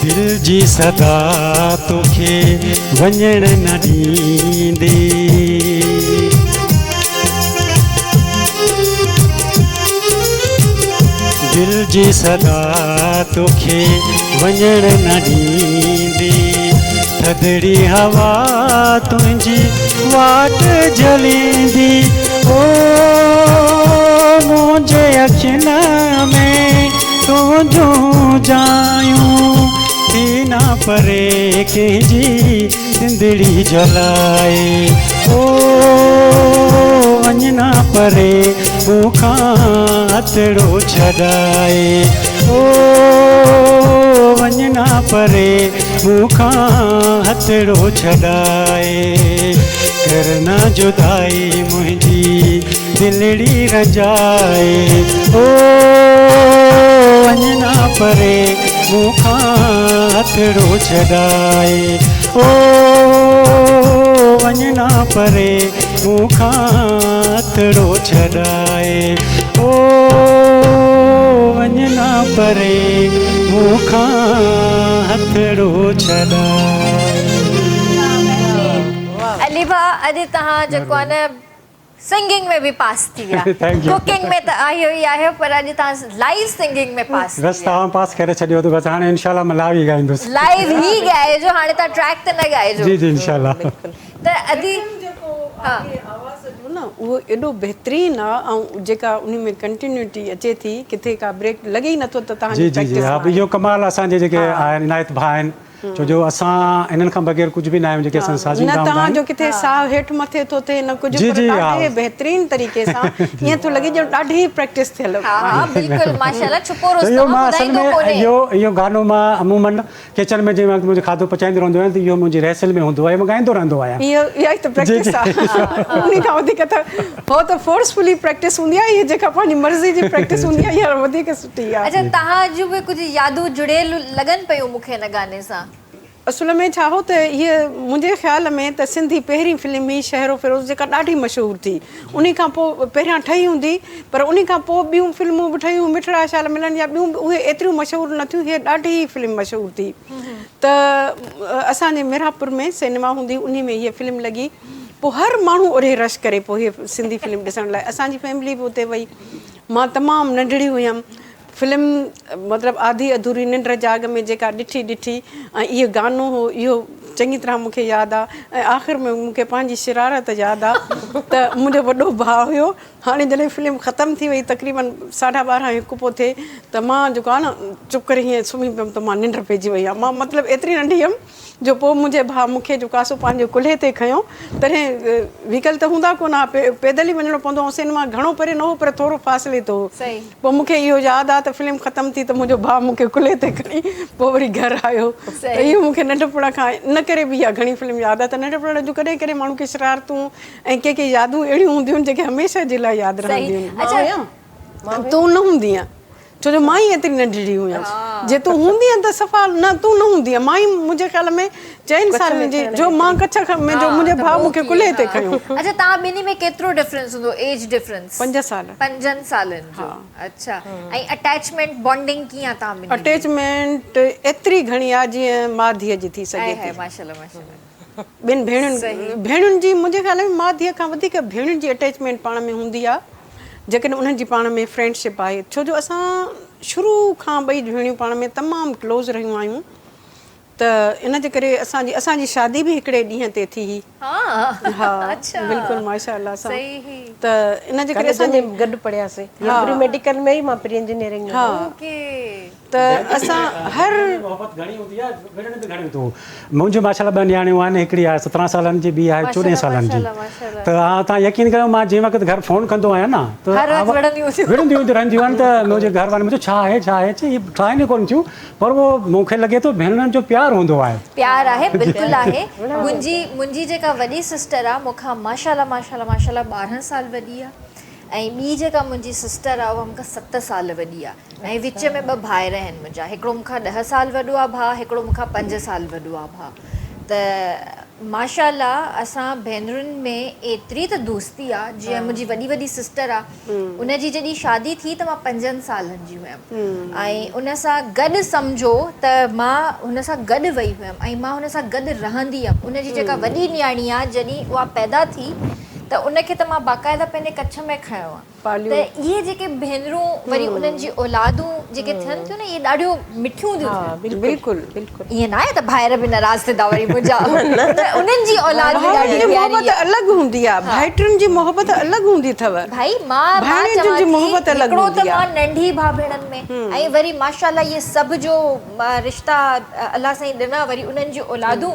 دل جي صدا توکي وڃڻ نه ڏيندي. دل جي صدا توکي وڃڻ نه ڏيندي. ٿڌڙي هوا تنهنجي واٽ جهليندي. او منهنجي اکين ۾ تنهنجون جايون ٿي نه پري ڪنهن جي سنڌڙي جلائي. او وڃ نه پري مون کان هٿڙو ڇڏائي. او وڃ نه پري مون کان هٿڙو ڇڏائي. ڪر نه جدائي منهنجي دلڙي رنجائي. او وڃ نه پري مون کان هٿڙو ڇڏائي. او وڃ نه پري مون کان هٿڙو ڇڏائي. او وڃ نه پري مون کان هٿڙو ڇڏائي. علي ڀاء اڄ توهان جيڪو آهي نه سنگنگ ۾ به پاس ٿي ويا ڪوڪنگ ۾ ته آهيو ئي آهيو پر اڄ توهان لائيو سنگنگ ۾ پاس ٿي ويا. بس توهان پاس ڪري ڇڏيو ته بس هاڻي انشاء الله مان لائيو ئي ڳائيندس. لائيو ئي ڳائجو هاڻي توهان ٽريڪ تي نه ڳائجو. جي جي انشاء الله. ته ادي جيڪو آهي آواز جو نه اهو ايڏو بهترين آ ۽ جيڪا انهي ۾ ڪنٽينيوٽي اچي ٿي ڪٿي ڪا بريڪ لڳي ئي نٿو ته توهان جي جي جي ها اهو ڪمال اسان جي جيڪي آهن عنايت ڀاء آهن ڇو جو اسان انهن کان بغير ڪجهه به نه آهيون جيڪي اسان جا سازيندا نه هوندا توهان آهن. جو ڪٿي ساهه هيٺ مٿي ٿو ٿئي نه ڪجهه جي پر جي ها ڏاڍي بهترين طريقي سان ائين ٿو لڳي ڄڻ ڏاڍي پريڪٽس ٿيل ها ها آهي. بلڪل ماشاءالله ڇپو ته اهو رستم مان اصل ٻڌائيندو ۾ ڪونهي. اهو اهو گانو مان عموماً ڪچن ۾ جنهن وقت منهنجو کاڌو پچائيندو رهندو آهيان ته اهو منهنجي ريهرسل ۾ هوندو آهي مان ڳائيندو رهندو آهيان. اهو اها ئي ته جي پريڪٽس جي آهي انهي کان وڌيڪ ته هو ته فورسفلي پريڪٽس هوندي آهي هي جيڪا پنهنجي مرضي جي پريڪٽس هوندي آهي اها وڌيڪ سٺي آهي. اڇا توهان جون به ڪجهه يادون جڙيل لڳن پيون مون کي هن گاني سان. اصل ۾ ڇا هو ته هيء منهنجي خيال ۾ ته سنڌي پهرين فلم هئي شهرو فيروز جيڪا ڏاڍي مشهور ٿي. انهي کان پوء پهريان ٺهي هوندي پر انهي کان پوء ٻيون فلمون به ٺهيون مٺڙا شال ملن يا ٻيون به اهي ايتريون مشهور نه ٿيون هيء ڏاڍي ئي فلم مشهور ٿي ته اسان جي ميرانپور ۾ سئنيما هوندي انهي ۾ هيء فلم لڳي پوء هر ماڻهو اوري رش ڪري پوء هيء سنڌي فلم ڏسڻ لاء اسان جي فيملي به اتي وئي مان تمام ننڍڙي هيم فلم مطلب آڌي اڌوري ننڊ جاڳ ۾ جيڪا ڏٺي ڏٺي ۽ اهو گانو هو اهو چڱي طرح مون کي ياد آ ۽ آخر ۾ مون کي پنهنجي شرارت ياد آ ته منهنجو وڏو ڀاء هيو هاڻي جڏهن فلم ختم ٿي وئي تقريبن ساڍا ٻارهن هڪ پو ٿئي ته مان جيڪو آ نه چپ ڪري هيئن سمهي پيم ته مان ننڊ پئجي وئي آ مان مطلب ايتري ننڍي هيم جو پوء منهنجي ڀاء مون کي جيڪو آ سو پنهنجي ڪلهي تي کنيو. تڏهن وهيڪل ته هوندا ڪونه ها، پيدل ئي وڃڻو پوندو هو. سئنيما گهڻو پري نه هو پر ٿورو فاصلي تي هو. پوء مون کي اهو ياد آ ته فلم ختم ٿي ته منهنجو ڀاء مون کي ڪلهي تي کڻي پوء وري گهر آيو. ته اهو مون کي ننڍپڻ کان ان ڪري به اها گهڻي فلم ياد آ ته ننڍپڻ جون ڪڏهن ڪڏهن ماڻهو کي شرارتون ۽ ڪي ڪي يادون اهڙيون هونديون آهن جيڪي هميشه جي لاء ياد رهنديون آهن. تون نه هوندينء. ڇو جو مان ئي ايتري ننڍڙي هيس. جي تون هوندينء ته صفا نه تون نه هوندينء. مان ئي منهنجي خيال ۾ چئن سالن جي جو مان ڪڇ ۾ جو منهنجي ڀاء مون کي ڪلهي تي کنيو. اڇا توهان ٻنهي ۾ ڪيترو ڊفرنس هوندو ايج ڊفرنس؟ پنج سال. پنجن سالن جو اڇا ۽ اٽيچمينٽ بانڊنگ ڪيئن آ توهان ٻنهي جي؟ اٽيچمينٽ ايتري گهڻي آ جيئن ماء ڌيء جي ٿي سگهي ٿي. ماشاءالله ماشاءالله. ٻن ڀيڻين ڀيڻين جي منهنجي خيال ۾ ماء ڌيء کان وڌيڪ ڀيڻين جي اٽيچمينٽ پاڻ ۾ هوندي آ. جيڪڏهن انهن جي پاڻ ۾ فرينڊ شپ آهي ڇو جو اسان شروع کان ٻئي ڀيڻيون پاڻ ۾ تمام ڪلوز رهيون آهيون ته ان جي ڪري اسان جي اسان جي شادي به هڪڙي ڏينهن تي ٿي هئي. ها اڇا بلڪل ماشاء الله سان صحيح. ته ان جي ڪري ڪاليج اسان جي ۾ گڏ پڙهياسي. هي پري ميڊيڪل ۾ هئي مان پري انجنيئرنگ ۾. ها اوڪي. ته اسان هر. محبت گهڻي هوندي آهي وڙهڻ به گهڻيون ٿيون. منهنجون ماشاء الله ٻه نياڻيون آهن هڪڙي آهي 17 سالن جي ٻي آهي 14 سالن جي ته توهان يقين ڪريو مان جنهن وقت گهر فون ڪندو آهيان نه ته وڙهنديون رهنديون آهن ته منهنجي گهر وارن مون ڇا آهي ڇا آهي چي هي ٺاهن ئي ڪونه ٿيون پر اهو مون کي لڳي ٿو ڀينرن جو پيار هوندو آهي. پيار آهي بلڪل آهي منهنجي منهنجي جيڪا وڏي سسٽر آ مون کان ماشاءالله ماشاءالله ماشاءالله 12 سال وڏي آ ۽ ٻي جيڪا منهنجي سسٽر آ اها مون کان 7 سال وڏي آ ۽ وچ ۾ ٻه ڀائر آهن منهنجا هڪڙو مون کان 10 سال وڏو آ ڀاء هڪڙو مون کان 5 سال وڏو آ ڀاء ته ماشاءالله اسان ڀينرن ۾ ايتري ته دوستي آ جيئن منهنجي وڏي وڏي سسٽر آ ان جي جڏهن شادي ٿي ته مان پنجن سالن جي هيم ۽ ان سان گڏ سمجهو ته مان هن سان گڏ وئي هيم ۽ مان هن سان گڏ رهندي هيم ان جي جيڪا وڏي نياڻي آ جڏهن اها پيدا ٿي ته ان کي ته مان باقاعده پنهنجي ڪڇ ۾ کنيو آ. پاليو. ته اهي جيڪي ڀينرون وري انهن جي اولادون جيڪي ٿين ٿيون نه اهي ڏاڍيون مٺيون ٿيون ٿين. بلڪل بلڪل. ائين ناهي ته ڀائر به ناراض ٿيندا وري منهنجا انهن جي اولاد به ڏاڍي ڀائرن جي پياري محبت آهي. الڳ هوندي آهي ڀائٽين جي محبت الڳ هوندي اٿو. ڀائي مان مان ڀاڻيجن چوان جي ٿي محبت الڳ هڪڙو ته هوندي آهي. مان ننڍي ڀاء ڀيڻن ۾ ۽ وري ماشاءالله اهي سڀ جو رشتا الله سائين ڏنا وري انهن جون اولادون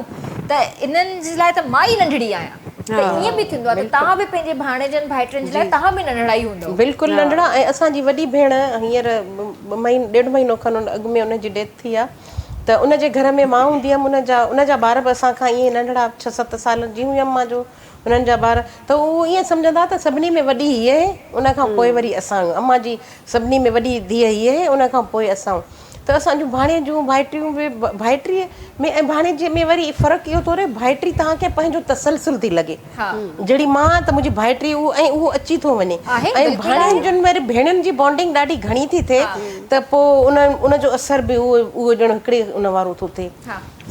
ته انهن جي لاء ته مان ئي ننڍڙي آهيان. ته ائين به ٿيندو آهي ته توهان به پنهنجي ڀاڻيجن ڀائٽين جي لاء توهان به ننڍڙا ئي هوندؤ. بلڪل ننڍڙا ۽ اسان جي وڏي ڀيڻ هينئر ٻه مهين ڏيڍ مهينو کن اڳ ۾ ان جي ڊيٿ ٿي آ ته ان جي گهر ۾ مان هوندي هيم ان جا ان جا ٻار به اسان کان ائين ننڍڙا ڇهه ست سالن جي هيم مان جو انهن جا ٻار ته هو ائين سمجهندا ته سڀني ۾ وڏي هيء اهي ان کان پوء وري اسان آهيون امان جي سڀني ۾ وڏي ڌيء هيء اهي ان کان پوء اسان آهيون. ته اسان جون ڀاڻيجون ڀائٽيون به ڀائٽيء ۾ ۽ ڀاڻيجي ۾ وري فرق اهو ٿو رهي ڀائٽي توهان کي پنهنجو تسلسل ٿي لڳي جهڙي مان ته منهنجي ڀائٽي اهو ۽ اهو اچي ٿو وڃي ۽ ڀاڻيجن ۾ وري ڀيڻين جي بانڊنگ ڏاڍي گهڻي ٿي ٿئي ته پوء ان ان جو اثر به اهو اهو ڄڻ هڪڙي ان وارو ٿو ٿئي.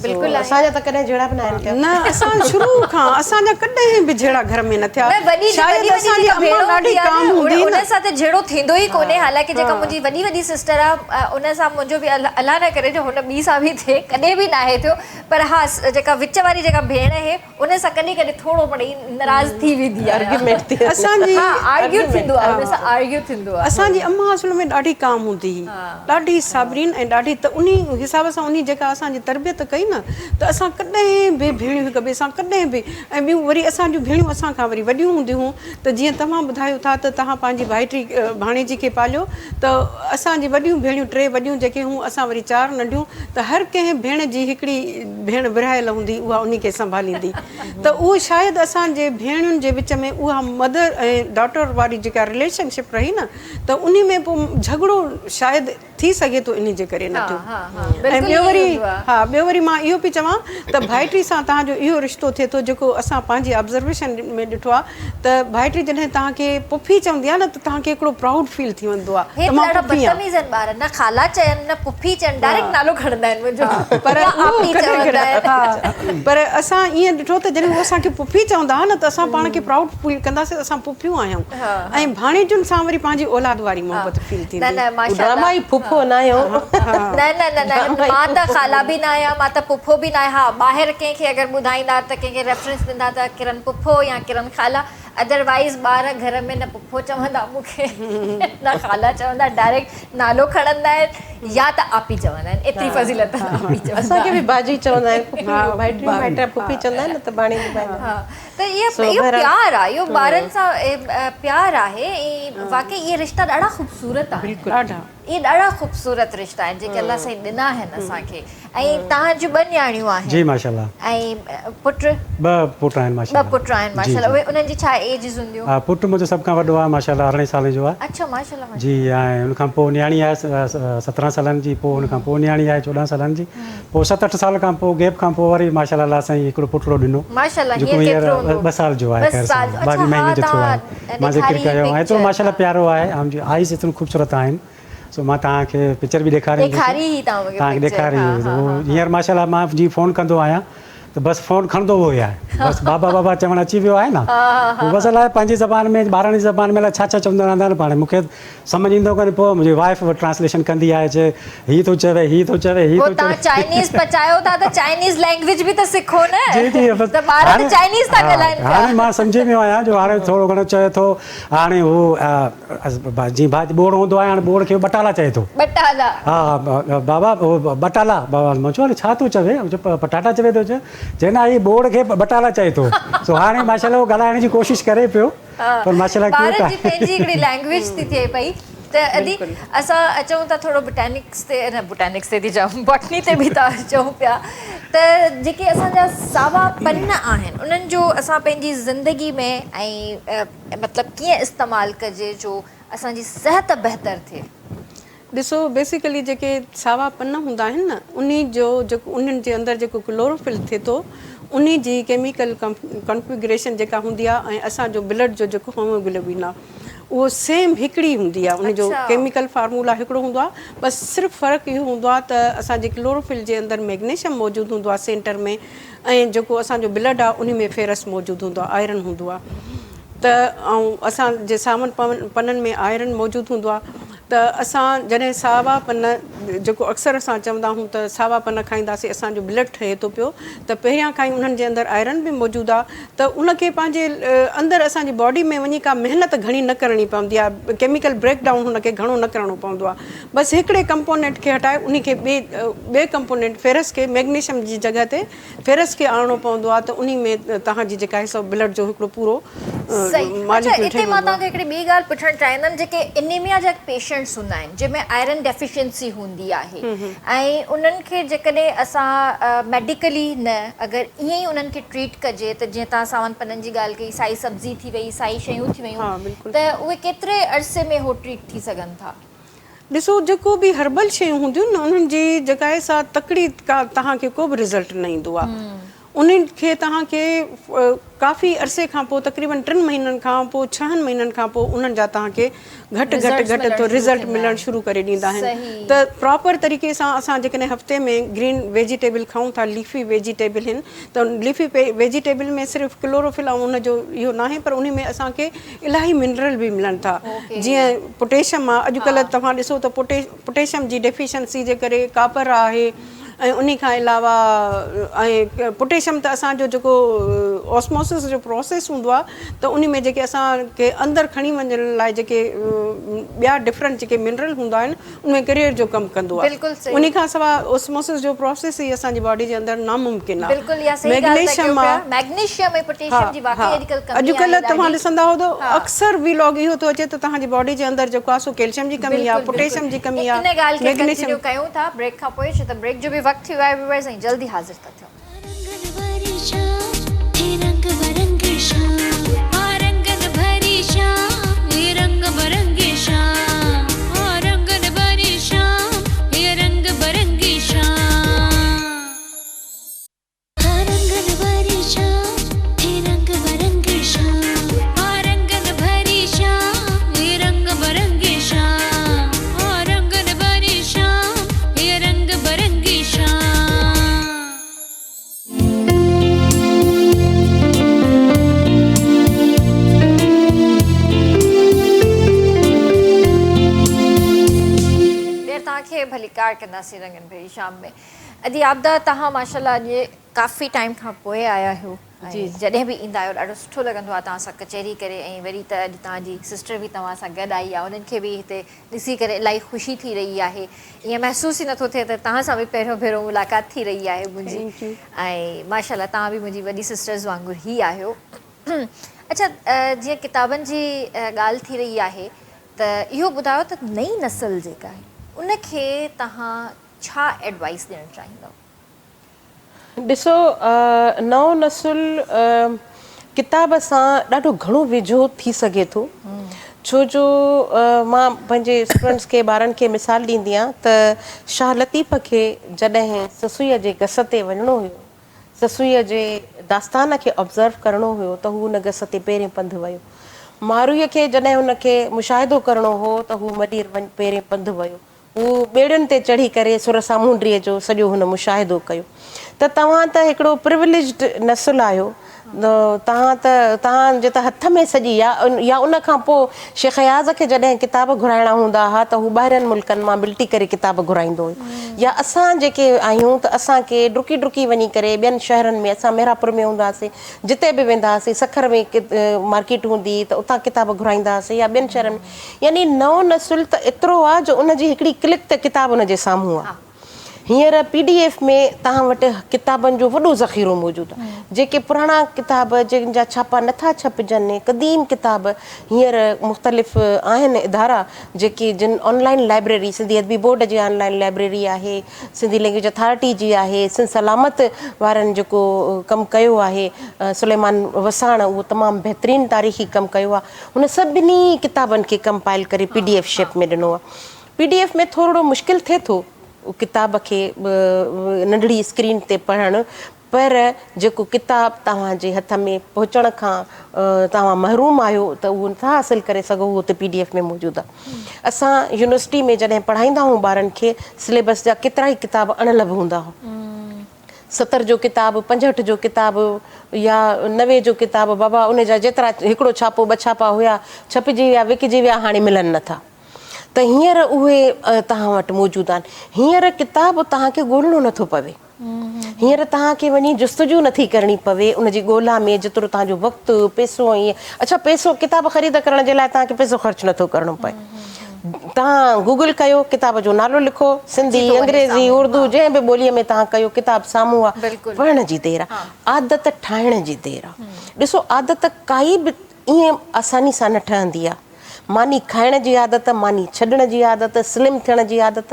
بلڪل اسان جا ته ڪڏهن جهيڙا به ناهن ٿيا. نه اسان شروع کان اسان جا ڪڏهن به جهيڙا گهر ۾ نه ٿيا. نه وڏي شايد وڏي وڏي اسان جي جيڪا امان ڀيڻ ڏاڍي هوندي آ ڪام نه هوندي هئي ان نه. سان ته جهيڙو ٿيندو ئي ڪونهي حالانڪه جيڪا منهنجي وڏي وڏي سسٽر آ ان سان منهنجو به الله نه ڪري جو هن ٻي سان به ٿئي ڪڏهن به ناهي ٿيو پر ها جيڪا وچ واري جيڪا ڀيڻ اهي ان سان ڪڏهن ڪڏهن ٿورو مڙئي ناراض ٿي ويندي آهيان. آرگيومينٽ ٿي ويندي اسان جي ها آرگيو ٿيندو آ ان سان آرگيو ٿيندو آ. اسان جي امان اصل ۾ ڏاڍي ڪام هوندي هئي ڏاڍي صابرين ۽ ڏاڍي ته انهي حساب سان انهي جيڪا اسان جي تربيت ڪئي نه ته اسان ڪڏهن به ڀيڻيون هڪ ٻئي سان ڪڏهن به ۽ ٻيون وري اسان جون ڀيڻيون اسان کان وري وڏيون هونديون هيون ته جيئن توهان ٻڌايو ٿا ته توهان پنهنجي ڀائٽي ڀاڻيجي کي پاليو ته اسان جي وڏيون ڀيڻيون ٽي وڏيون جيڪي هيون اسان وري چار ننڍيون ته هر ڪنهن ڀيڻ جي هڪڙي ڀيڻ ورهايل هوندي اها انهي کي سنڀاليندي ته اهو شايد اسان جي ڀيڻين جي وچ ۾ اها مدر ۽ ڊاٽر واري جيڪا رليشن شپ رهي نه ته انهي ۾ پوء جهڳڙو شايد ٿي سگهي ٿو انهي جي ڪري نه ٿيو ۽ ٻيو وري ها ٻيو وري مان اهو پئي چوان ته ڀائٽي سان توهان جو اهو رشتو ٿئي ٿو جيڪو اسان پنهنجي آبزرويشن ۾ ڏٺو آهي ته ڀائٽي جڏهن توهان کي پڦي چوندي آهي نه ته توهان کي هڪڙو پرائوڊ فيل ٿي ويندو آهي هي ته ته مان ڏاڍا پڦي آهيان. بدتميز آهن ٻار نه خالا چون نه پڦي چون ڊائريڪٽ نالو کڻندا آهن منهنجو پر يا اهو آپي ڪڏهن چوندا ڪڏهن آهن. ها پر اسان ائين ڏٺو ته جڏهن هو اسان کي پڦي چوندا ها نه ته اسان پاڻ کي پرائوڊ فيل ڪنداسين ته اسان پڦيون آهيون. ۽ ڀاڻيجن سان وري پنهنجي اولاد واري محبت فيل ٿيندي. نه نه ماشاءالله. ڊراما ئي پڦو ناهيو. نه نه نه نه مان ته خالا به ناهيان مان ته پڦو به ناهيان ها ٻاهر ڪنهن کي اگر ٻڌائيندا ته ڪنهن کي ريفرنس ڏيندا ته ڪرن پڦو يا ڪرن خالا ادروائيز ٻار گهر ۾ نه پڦو چوندا مون کي نه خالا چوندا ڊائريڪٽ نالو کڻندا آهن يا ته آپي چوندا آهن ايتري فضيلت آپي چوندا آهن. اسان کي به باجي چوندا آهن پڦي ڀائٽيون ڀائٽيا پڦي چوندا آهن نه ته ڀاڻيجي ڀائٽيا. ته اهو پيار آهي اهو ٻارن سان پيار آهي ۽ واقعي اهي رشتا ڏاڍا خوبصورت آهن ڏاڍا اهي ڏاڍا خوبصورت رشتا آهن جيڪي الله سائين ڏنا آهن اسان کي ۽ توهان جون ٻه نياڻيون آهن جي ماشاءالله ۽ پٽ ٻه پٽ آهن ماشاءالله ٻه پٽ آهن ماشاءالله اهي انهن جي ڇا ايجز هونديون ها پٽ منهنجو سڀ کان وڏو آهي ماشاءالله 18 سالن جو آهي اڇا ماشاءالله جي ۽ ان کان پوء نياڻي آهي 17 سالن جي پوء ان کان پوء نياڻي آهي 14 سالن جي پوء ست اٺ سال کان پوء گيپ کان پوء وري ماشاءالله الله سائين هڪڙو پٽڙو ڏنو ماشاءالله جيڪو هينئر هينئر ڪيترو هوندو ٻه سال جو آهي ٻه خير سال سان جو اڇا ٻاويهه ها مهيني جو ٿيو توهان آهي مان ذڪر ڏيکاري ڪيو هئي ايترو پڪچر ماشاءالله پيارو آهي ۽ جي آئيز ايتريون خوبصورت آهن سو مان توهان کي پڪچر به ڏيکاريندس ڏيکاري هئي توهان مونکي توهان کي پڪچر ڏيکاري ها هئي ها هو ها هينئر ماشاءالله مان جي فون ڪندو آهيان ته بس فون کڻندو اهو ئي آهي بس بابا بابا چوڻ اچي ويو آهي نه هو بس الائي پنهنجي زبان ۾ ٻاراڻي زبان ۾ الائي ڇا ڇا چوندا رهندا آهن پاڻ مون کي سمجهه ايندو ڪونهي پوء منهنجي وائيف ٽرانسليشن ڪندي آهي چي هي ٿو چوي هي ٿو چوي هي پوء ٿو توهان چوي چائنيز پچايو ٿا ته چائنيز لينگويج به ته سکو نه جي جي بس ته ٻار ته هاڻي چائنيز ٿا ها ڳالهائن پيا. هاڻي مان سمجهي ويو آهيان جو هاڻي ٿورو گهڻو چوي ٿو هاڻي هو جيئن ڀاڄ ٻوڙ هوندو آهي هاڻي ٻوڙ کي ٻٽالا چئي ٿو. ٻٽالا. ها بابا هو ٻٽالا بابا مان چيو اڙي ڇا ٿو چوي چي پٽاٽا چوي ٿو چي نه هي ٻوڙ کي ٻٽالا چئي ٿو سو هاڻي ماشاءالله هو ڳالهائڻ جي ڪوشش ڪري پيو پر ماشاءالله ڪيوٽ ٻارن آهي. جي پنهنجي هڪڙي لينگويج ٿي ٿئي پئي ته ادي اسان اچون ٿا ٿورو بوٽينڪس تي نه بوٽينڪس تي ٿي چوان باٽني تي به ٿا اچون پيا ته جيڪي اسان جا ساوا پن آهن انهن جو اسان پنهنجي زندگي ۾ ۽ مطلب ڪيئن استعمال ڪجي جو اسان جي صحت بهتر ٿئي. ڏسو بيسيڪلي جيڪي ساوا پن هوندا آهن نه انهي جو جيڪو انهن جي اندر جيڪو ڪلوروفل ٿئي ٿو انهي جي ڪيميڪل ڪنفيگريشن جيڪا هوندي آهي ۽ اسان جو بلڊ جو جيڪو هيموگلوبين آهي اهو سيم هڪڙي هوندي آهي انهي جو ڪيميڪل فارمولا هڪڙو هوندو آهي بس صرف فرق اهو هوندو آهي ته اسان جي ڪلوروفل جي اندر ميگنيشم موجود هوندو آهي سينٽر ۾ ۽ جيڪو اسان جو بلڊ آ انهي ۾ فيرس موجود هوندو آ آئرن هوندو آ ته ۽ اسان جي ساون پنن ۾ آئرن موجود هوندو آ ته اسان جڏهن ساوا پن جيڪو اڪثر اسان چوندا آهيون ته ساوا پن کائينداسين اسان جو بلڊ ٺهي ٿو پيو ته پهريان کان ئي انهن جي اندر آئرن به موجود آ ته ان کي پنهنجي اندر اسان جي باڊي ۾ وڃي ڪا محنت گهڻي نه ڪرڻي پوندي آ ڪيميڪل بريڪ ڊائون هن کي گهڻو نه ڪرڻو پوندو آ بس هڪڙي ڪمپونينٽ کي هٽائي انهي کي ٻئي ٻئي ڪمپونينٽ فيرس کي ميگنيشم جي جڳهه تي فيرس کي آڻڻو پوندو آهي ته انهي ۾ توهان جي جيڪا آهي سو بلڊ جو هڪڙو پورو صحيح اڇا ماليڪيول اتي ٺهي مان ويندو توهان کي آهي. هڪڙي ٻي ڳالهه پڇڻ چاهيندم جيڪي انيميا جا پيشنٽس هوندا آهن جنهن ۾ آئرن ڊيفيشنسي هوندي آهي ۽ انهن کي جيڪڏهن اسان ميڊيڪلي نه اگر ائين ئي انهن کي ٽريٽ ڪجي ته جيئن توهان ساون پنن جي ڳالهه ڪئي سائي سبزي ٿي وئي سائي شيون ٿي ها ويون بلڪل. ته اهي ڪيتري عرصي ۾ هو ٽريٽ ٿي سگهن ٿا؟ ڏسو جيڪو به هربل شيون هونديون نه انهن جي جيڪا آهي سا تڪڙي ڪا توهان کي ڪو به رزلٽ نه ايندو آهي انهن کي توهان کي ڪافي عرصي کان پوء تقريبن ٽن مهينن کان پوء ڇهن مهينن کان پوء انهن جا توهان کي گهٽ گهٽ گهٽ ٿو رزلٽ ملڻ شروع ڪري ڏيندا آهن ته پراپر طريقي سان اسان جيڪڏهن هفتي ۾ گرين ويجيٽيبل کائون ٿا ليفي ويجيٽيبل هن ته ليفي ويجيٽيبل ۾ صرف ڪلوروفل ۽ ان جو اهو ناهي پر انهي ۾ اسان کي الاهي منرل به ملن ٿا جيئن پوٽيشم آ اڄڪلهه توهان ڏسو ته پوٽيشم جي ڊيفيشنسي جي ڪري ڪاپر آهي ۽ انهي کان علاوه ۽ پوٽيشم ته اسان جو جيڪو اوسموسس جو پروسيس هوندو آ ته انهي ۾ جيڪي اسان کي اندر کڻي وڃڻ لاء جيڪي ٻيا ڊفرنٽ جيڪي منرل هوندا آهن ان ۾ ڪريئر جو ڪم ڪندو آهي. بلڪل صحيح. انهي کان سواء اوسموسس جو پروسيس ئي اسان جي باڊي جي اندر ناممڪن آهي. بلڪل اها صحيح ڳالهه ٿا ڪيو ميگنيشيم پيا. آهي. ميگنيشيم ۽ ها پوٽيشيم جي ها واقعي اڄڪلهه ڪمي آهي اڄڪلهه توهان ڏاڍي. ڏسندا هو ته ها. اڪثر وي لاگ اهو ٿو اچي ته توهان جي باڊي جي اندر جيڪو آهي سو ڪيلشيم جي ڪمي آهي بلڪل بلڪل پوٽيشيم جي ڪمي ان آهي ڳالهه کي ميگنيشيم. ڪنٽينيو ڪيون ٿا بريڪ کان پوء ڇو ته بريڪ جو به وقت ٿي ويو آهي ويورز ۽ جلد ئي حاضر ٿا ٿيون. رنگن ڀري شام هي رنگ برنگي شام. ها رنگن ڀري شام هي رنگ برنگي شام. ها رنگن ڀري شام هي رنگ برنگي شام. ها رنگن ڀري شام هي رنگ برنگي شام. ها رنگن ڀري شام هي رنگ برنگي شام. ها رنگن ڀري شام هي رنگ برنگي شام. ٻيهر توهان کي ڀليڪار ڪنداسين رنگن ڀري شام ۾. ادي عابده توهان ماشاءالله اڄ ڪافي ٽائيم کان پوء آيا آهيو ۽ جڏهن به ايندا آهيو ڏاڍو سٺو لڳندو آهي توهان سان ڪچهري ڪري ۽ وري ته اڄ توهان جي سسٽر به توهان سان گڏ آئي آهي انهن کي به هتي ڏسي ڪري الاهي خوشي ٿي رهي آهي ائين محسوس ئي نٿو ٿئي ته توهان سان به پهريون ڀيرو ملاقات ٿي رهي آهي منهنجي ۽ ماشاء الله توهان به منهنجي وڏي سسٽرز وانگر ئي آهيو اڇا جيئن ڪتابن جي ڳالهه ٿي رهي آهي ته اهو ٻڌايو ته نئين نسل جيڪا آهي ان کي توهان ڇا ايڊوائس ڏيڻ چاهيندؤ؟ ڏسو نئون نسل ڪتاب سان ڏاڍو گهڻو ويجهو ٿي سگهي ٿو ڇو جو مان پنهنجي اسٽوڊنٽس کي ٻارن کي مثال ڏيندي آهيان ته شاهه لطيف کي جڏهن سسئيء جي گس تي وڃڻو هيو سسئيء جي داستان کي آبزرو ڪرڻو هيو ته هو ان گس تي پيرين پنڌ ويو مارويء کي جڏهن ان کي مشاهدو ڪرڻو هو ته هو ملير پيرين پنڌ ويو هو ٻيڙين تي چڙهي ڪري سر سامونڊيء جو سڄو هن مشاهدو ڪيو. ته توهان ته هڪڙو پروليجڊ نسل آهيو توهان ته توهان جي ته هٿ ۾ سڄي يا يا ان کان پوء شيخ اياز کي جڏهن ڪتاب گهرائڻا هوندا ها ته هو ٻاهرين ملڪن مان ملٽي ڪري ڪتاب گهرائيندو هيو يا اسان جيڪي آهيون ته اسان کي ڊڪي ڊڪي وڃي ڪري ٻين شهرن ۾ اسان ميرانپور ۾ هوندا هئاسين جتي به ويندا هئاسين سکر ۾ مارڪيٽ هوندي هئي ته اتان ڪتاب گهرائيندا هئاسين يا ٻين شهرن ۾ يعني نئون نسل ته ايترو آهي جو ان جي هڪڙي ڪلڪ تي ڪتاب ان جي سامهون آهي. هينئر پي ڊي ايف ۾ توهان وٽ ڪتابن جو وڏو ذخيرو موجود آهي. جيڪي پراڻا ڪتاب جن جا ڇاپا نٿا ڇپجن، قديم ڪتاب هينئر مختلف آهن ادارا جيڪي جن آن لائين لائبريري سنڌي ادبي بورڊ جي آن لائين لائبريري آهي، سنڌي لينگويج اٿارٽي جي آهي، سنڌ سلامت وارن جيڪو ڪم ڪيو آهي سليمان وساڻ اهو تمام بهترين تاريخي ڪم ڪيو آهي. هن سڀني ڪتابن کي ڪمپائل ڪري پي ڊي ايف شيپ ۾ ڏنو آهي. پي ڊي ايف ۾ ٿورڙو مشڪل ٿئي ٿو ڪتاب کي ننڍڙي اسڪرين تي پڙهڻ پر جيڪو ڪتاب توهان جي هٿ ۾ پهچڻ کان توهان محروم آهيو ته اهو نٿا حاصل ڪري سگهو اهو اتي پي ڊي ايف ۾ موجود آهي. اسان يونيورسٽي ۾ جڏهن پڙهائيندا هئون ٻارن کي سليبس جا ڪيترائي ڪتاب اڻلڀ هوندا هئا. 70 جو ڪتاب، 65 جو ڪتاب يا 90 جو ڪتاب بابا ان جا جيترا هڪڙو ڇاپو ٻه ڇاپا هيا ڇپجي ويا وڪجي ويا هاڻي ملن نٿا. ته هينئر اهي توهان وٽ موجود آهن. هينئر ڪتاب توهان کي ڳولڻو نه ٿو پوي. هينئر توهان کي وڃي جستجو نه ٿي ڪرڻي پوي ان جي ڳولا ۾ جيترو توهان جو وقت، پئسو ۽ اڇا پئسو ڪتاب خريد ڪرڻ جي لاء توهان کي پئسو خرچ نه ٿو ڪرڻو پئي. توهان گوگل ڪيو، ڪتاب جو نالو لکو، سنڌي، انگريزي، اردو جنهن به ٻوليء ۾ توهان ڪيو ڪتاب سامهون آ، پڙهڻ جي دير آ، عادت ٺاهڻ جي دير آ. ڏسو عادت ڪائي به ائين آساني سان نه ٺهندي آ. ماني کائڻ جي عادت، ماني ڇڏڻ جي عادت، سلم ٿيڻ جي عادت،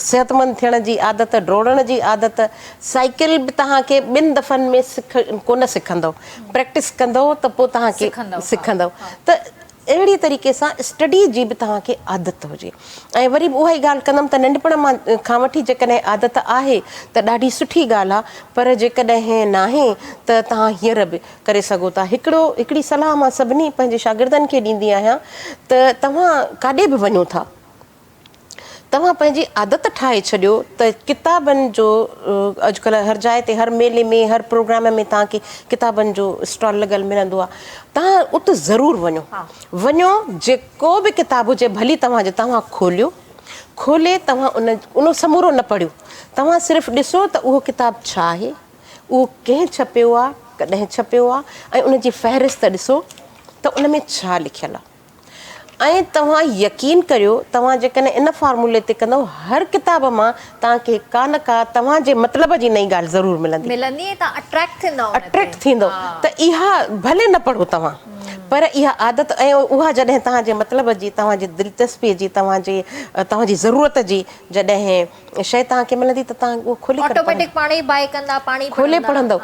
صحتمند ٿيڻ جي عادت، ڊوڙڻ جي عادت، سائيڪل به توهان کي ٻن دفعن ۾ سک ڪونه سکندؤ، پريڪٽس ڪندؤ ته پوء توهان کي سکندؤ ته اهڙي طريقي سان اسٽڊي جي به توهان کي عادت هجي ۽ وري به اها ئي ڳالهه ڪندم ته ننڍپڻ مان کان وٺي جيڪڏهن عادت آهي ته ڏاڍي سٺي ڳالهه آهي پر جيڪڏهن ناهي ته توهان هينئر به ڪري سگهو ٿا. هڪڙو هڪڙي صلاح مان سڀني پنهنجي شاگردن کي ڏيندي آهيان ته توهان ڪاڏي به وڃو ٿا توهان پنهنجي عادت ٺاهي ڇڏيو ته ڪتابن جو اڄڪلهه هر جاء تي هر ميلي ۾ هر پروگرام ۾ توهان کي ڪتابن جو اسٽال لڳل ملندو آهي توهان ات ضرور وڃو وڃو جيڪو به ڪتاب هجي ڀلي توهان جي توهان کوليو کولي توهان ان ان سمورو نه پڙهيو توهان صرف ڏسو ته اهو ڪتاب ڇا آهي اهو ڪنهن ڇپيو آ، ڪڏهن ڇپيو آ ۽ ان جي فهرست ڏسو ته ان ۾ ڇا لکيل آ ۽ توهان يقين ڪريو توهان جيڪڏهن ان فارمولي تي ڪندؤ هر ڪتاب مان توهان کي ڪا نه ڪا توهان جي مطلب جي نئين ڳالهه ضرور ملندي. ملندي ۽ توهان اٽريڪٽ ٿيندؤ ان تي. اٽريڪٽ ٿيندؤ ته اها ڀلي نه پڙهو توهان پر اها عادت ۽ اها جڏهن توهان جي مطلب جي توهان جي دلچسپي جي توهان جي توهان جي ضرورت جي جڏهن شيء توهان کي ملندي ته توهان اهو کولي ڪري آٽوميٽڪ پاڻ ئي بائي ڪندا پاڻ ئي کولي پڙهندؤ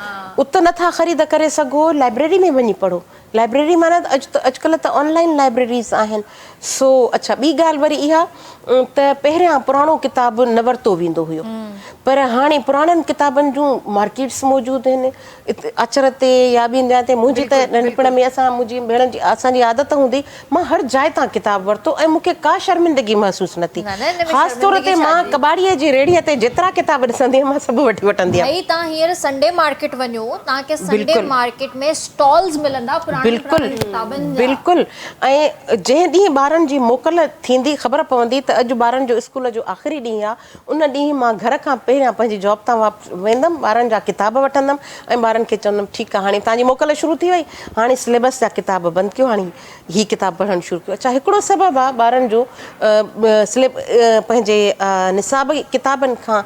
ات نٿا خريد ڪري سگهو لائبريري ۾ وڃي پڙهو لائبريري معنيٰ ته اڄ اڄڪلهه ته آن لائين لائبريريز آهن سو اڇا ٻي ڳالهه وري اها ته پهريان پراڻو ڪتاب نه ورتو ويندو هيو پر هاڻي پراڻن ڪتابن جون مارڪيٽس موجود آهن آچر تي يا ٻين جاين تي منهنجي ته ننڍپڻ ۾ اسان منهنجي ڀيڻ جي اسان جي عادت هوندي مان هر جاء تان ڪتاب ورتو ۽ مون کي ڪا شرمندگي محسوس نه ٿي. خاص طور تي مان ڪٻاڙيء جي ريڙهيء تي جيترا ڪتاب ڏسندي هيم مان سڀ وٺي وٺندي هيم. ڀائي توهان هينئر سنڊي مارڪيٽ وڃو توهان کي سنڊي مارڪيٽ ۾ اسٽالز ملندا پراڻن پراڻن ڪتابن جا. بلڪل ۽ جنهن ڏينهن ٻارن جي موڪل ٿيندي خبر پوندي ته اڄ ٻارن جو اسڪول جو آخري ڏينهن آ ان ڏينهن مان گهر کان پهريان پنهنجي جاب تان واپس ويندم، ٻارن جا ڪتاب وٺندم ۽ ٻارن کي چوندم ٺيڪ آ هاڻي توهان جي موڪل شروع ٿي وئي، هاڻي سليبس جا ڪتاب بند ڪيو، هاڻي هي ڪتاب پڙهڻ شروع ڪيو. اڇا هڪڙو سبب آ ٻارن جو سليب پنهنجي نصاب ڪتابن کان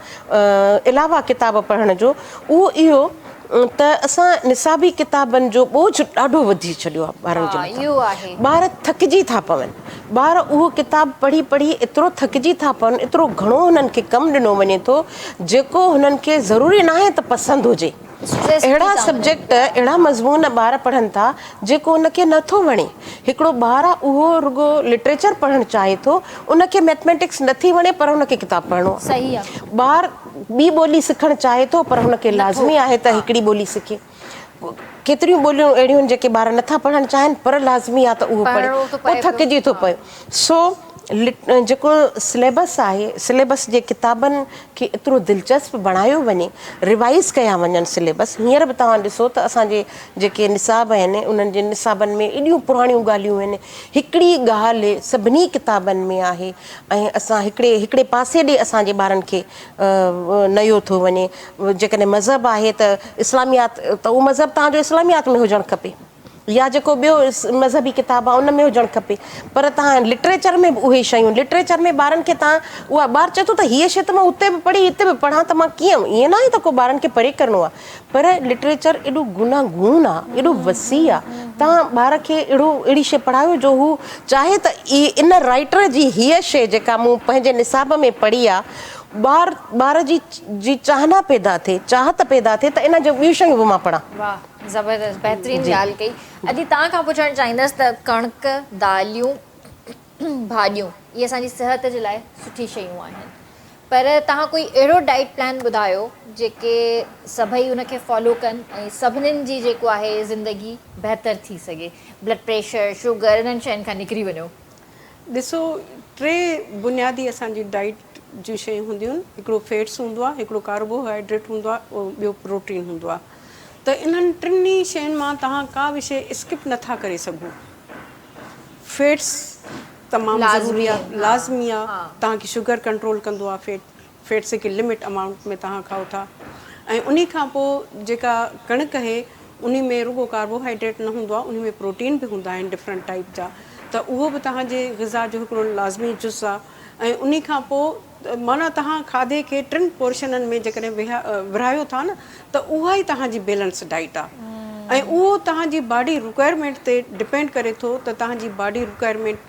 علاوه ڪتاب پڙهڻ جو اهو اهو ته اسان نصابي ڪتابن جو ٻوجهه ڏاڍو وڌي ڇڏيو آهي ٻارن جي مٿان. ٻار ٿڪجي ٿا پون. ٻار اهو ڪتاب پڙهي پڙهي ايترو ٿڪجي ٿا پون، ايترو گهڻو هنن کي ڪم ڏنو وڃي ٿو، جيڪو هنن کي ضروري ناهي ته پسند هجي. اهڙا سبجيڪٽ، اهڙا مضمون ٻار پڙهن ٿا، جيڪو ان کي نه ٿو وڻي. هڪڙو ٻار آهي اهو رڳو لٽريچر پڙهڻ چاهي ٿو، ان کي ميٿميٽڪس نه ٿي وڻي پر هن کي ڪتاب پڙهڻو آهي. ٻار ٻي ٻولي سکڻ چاهي ٿو پر هن کي لازمي آهي ته هڪڙي ٻولي سکي. ڪيتريون ٻوليون اهڙيون آهن جيڪي ٻار نٿا پڙهڻ چاهين پر لازمي آهي ته اهو پڙهي. پوء ٿڪجي ٿو پئي. سو جيڪو سليبس آهي سليبس جي ڪتابن کي ايترو دلچسپ بڻايو وڃي ريوائز ڪيا وڃن سليبس هينئر به توهان ڏسو ته اسان جي جيڪي نصاب آهن انهن جي نصابن ۾ ايڏيون پراڻيون ڳالهيون آهن هڪڙي ڳالهه سڀني ڪتابن ۾ آهي ۽ اسان هڪڙي هڪڙي پاسي ڏي اسان جي ٻارن کي نيو ٿو وڃي جيڪڏهن مذهب آهي ته اسلاميات ته اهو مذهب توهان جو اسلاميات ۾ هجڻ کپي يا جيڪو ٻيو مذهبي ڪتاب آهي ان ۾ هجڻ کپي پر توهان لٽريچر ۾ به اهي شيون لٽريچر ۾ ٻارن کي توهان اها ٻار چئي ٿو ته هيء شيء ته مان اتي به پڙهي هتي به پڙهان ته مان ڪيئن ائين ناهي ته ڪو ٻارن کي پري ڪرڻو آهي پر لٽريچر ايڏو گوناگون آهي ايڏو وسيع آهي توهان ٻار کي اهڙو اهڙي شيء پڙهايو جو هو چاهي ته ان رائيٽر جي هيء شيء جيڪا مون پنهنجي نصاب ۾ پڙهي آهي ٻار ٻار جي جي چاهنا پيدا ٿئي چاهت پيدا ٿئي ته ان جون ٻيون شيون به مان پڙهان. واهه زبردست بهترين ڳالهه ڪئي ادي توهان کان پڇڻ چاهيندس ته ڪڻڪ داليون ڀاڄيون اهي اسان جي صحت جي لاء سٺي شيون آهن پر توهان ڪوئي اهڙو ڊائيٽ پلان ٻڌايو جيڪي سڀئي ان کي فالو ڪن ۽ سڀنين جي جيڪو آهي زندگي بهتر ٿي سگهي بلڊ پريشر شوگر انهن شين کان نڪري وڃو. ڏسو ٽي بنيادي اسان جي ڊائيٽ جون شيون هونديون آهن هڪڙو فيٽس هوندو آهي هڪڙو ڪاربوهائيڊريٽ هوندو آهي ٻيو پروٽين هوندو آهي ته انهن ٽنهي شين مان توهان ڪا به شيء اسڪپ نه ٿا ڪري سگهو. فيٽس تمام ضروري آهي، لازمي آهي، توهان کي شگر ڪنٽرول ڪندو آهي فيٽ، فيٽس هڪ لمٽ امائونٽ ۾ توهان کائو ٿا ۽ انهي کان پوء جيڪا ڪڻڪ اهي انهي ۾ رڳو ڪاربوهائيڊريٽ نه هوندو آهي انهي ۾ پروٽين به هوندا آهن ڊفرنٽ ٽائيپ جا ته اهو به توهان جي غذا جو هڪڙو لازمي جز آهي ۽ انهي کان پوء معنيٰ توهان کاڌي کي ٽن پورشنن ۾ جيڪڏهن ورهايو ٿا نه ته اها ئي توهان جي بيلنس ڊائيٽ آهي ۽ اهو توهان جي باڊي رڪوائرمينٽ تي ڊپينڊ ڪري ٿو ته توهان جي باڊي رڪوائرمينٽ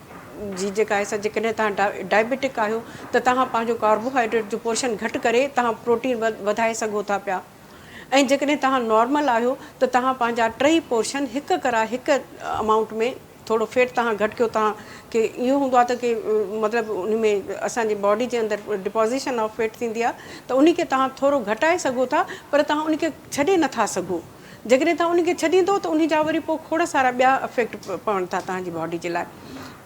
جي جيڪا آهي سا جيڪڏهن توهان ڊائبيٽڪ آهيو ته توهان پنهنجو ڪاربوهائيڊريٽ جو پورشن گهٽ ڪري توهان پروٽين وڌائي سگهو ٿا پيا ۽ جيڪڏهن توهان نارمل آهيو ته توهان پنهنجا ٽئي پورشن هڪ ڪرا هڪ امائونٽ ۾ ٿورو فيٽ توهان گهٽ ڪيو توهان کي اهو هوندو آهي ته ڪي مطلب ان ۾ اسان جي باڊي جي اندر ڊپازيشن آف فيٽ ٿيندي آهي ته ان کي توهان ٿورو گهٽائي سگهو ٿا پر توهان ان کي ڇڏي نٿا سگهو جيڪڏهن توهان ان کي ڇڏيندو ته ان جا وري پوء کوڙ سارا ٻيا افيڪٽ پون ٿا توهان جي باڊي جي لاء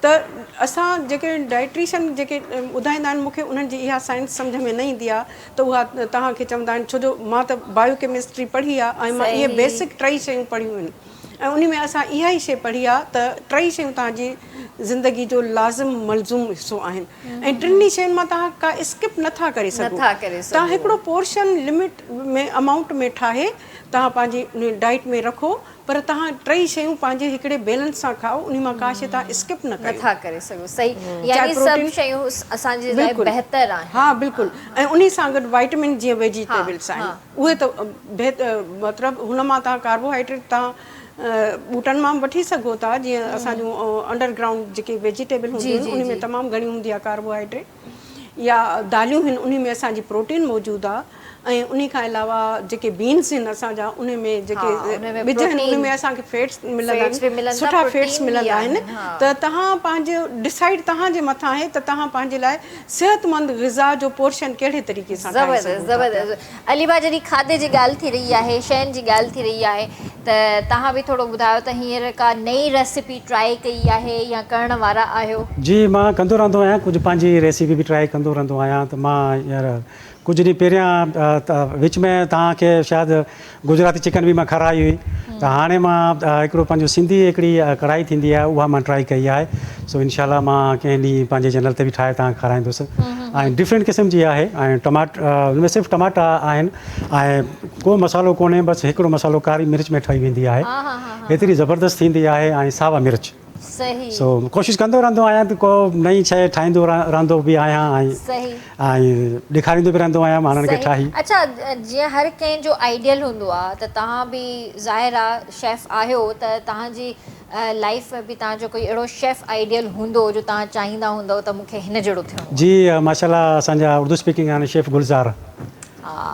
ته اسان جيڪي ڊائٽريشن جيڪي ٻڌائيندا آهن مون کي انهن جي اها سائنس سمجهه ۾ نه ايندي آهي ته اها توهان کي چوندا آهن ڇو جو مان ته بايو ڪيمسٽري پڙهي آهي ۽ مان اهي بيسڪ ٽئي شيون پڙهيون آهن ۽ انهي ۾ اسان اها ئي شيء پڙهي آ ته ٽئي شيون توهان جي زندگي جو لازم ملزوم حصو آهن ۽ ٽنهي شين مان توهان ڪا اسڪپ نه ٿا ڪري سگهو توهان هڪڙو پورشن لمٽ ۾ امائونٽ ۾ ٺاهي توهان پنهنجي انهي ڊائيٽ ۾ رکو پر توهان ٽئي شيون پنهنجي هڪڙي بيلنس سان کائو انهي مان ڪا شيء توهان اسڪپ نه ڪيو. نٿا ڪري سگهو صحيح يعني سڀ شيون اسان جي لاء بهتر آهن. ها بلڪل ۽ انهي سان گڏ وائٽمن جيئن ويجيٽيبلس آهن. اهي ته بهتر مطلب هن مان توهان ڪاربوهائيڊريٽ توهان ٻوٽن مان به وٺي سگهو ٿا جيئن اسان جون انڊر گرائونڊ جيڪي ويجيٽيبل هونديون آهن ان ۾ تمام گهڻي هوندي آهي ڪاربوهائيڊريٽ يا داليون آهن ان ۾ اسان جي پروٽين موجود آهي ۽ ان کان علاوه جيڪي بينس آهن اسان جا ان ۾ جيڪي ٻج آهن ان ۾ اسان کي فيٽس ملندا آهن سٺا فيٽس ملندا آهن ته توهان پنهنجو ڊسائيڊ توهان جي مٿان آهي ته توهان پنهنجي لاء صحتمند غذا جو پورشن ڪهڙي طريقي سان ٺاهي سگهو ٿا پيا. علي ڀاء جڏهن کاڌي جي ڳالهه ٿي رهي آهي شين جي ڳالهه ٿي رهي آهي ته توهان به ٿورو ٻڌايو ته هينئر ڪا نئين ريسيپي ٽرائي ڪئي آهي يا ڪرڻ وارا آهيو؟ جي مان ڪندو رهندو آهيان ڪجهه پنهنجي ريسيپي به ٽرائي ڪندو رهندو آهيان ته مان هينئر ڪجهه ڏينهن پهريان وچ ۾ توهان کي شايد گجراتي چڪن به مان کارائي هئي ته هاڻي مان هڪڙو پنهنجو سنڌي هڪڙي ڪڙهائي ٿيندي آهي اها مان ٽرائي ڪئي آهي سو انشاء الله مان ڪنهن ڏينهن پنهنجي چينل تي به ٺاهي توهان کي کارائيندس ۽ ڊفرنٽ قسم جي آهي ۽ ٽماٽ ان ۾ صرف ٽماٽا آهن ۽ ڪو مصالحو ڪونهي بس هڪڙو مصالحو ڪاري مرچ ۾ ٺهي ويندي آهي ايتري زبردست ٿيندي آهي ۽ ساوا مرچ سو ڪوشش ڪندو رهندو آهيان ته ڪو نئين شيء ٺاهيندو رهندو به آهيان ۽ ۽ ڏيکاريندو به رهندو آهيان ماڻهن کي ٺاهي. اڇا جيئن هر ڪنهن جو آئيڊيل هوندو آهي ته توهان به ظاهر آهي شيف آهيو ته توهان جي لائيف ۾ به توهان جو ڪوئي اهڙو شيف آئيڊيل هوندو جو توهان چاهيندا هوندؤ ته مون کي هن جهڙو ٿيڻو آهي. جي ماشاء الله اسان جا اردو اسپيڪنگ آهن شيف گلزار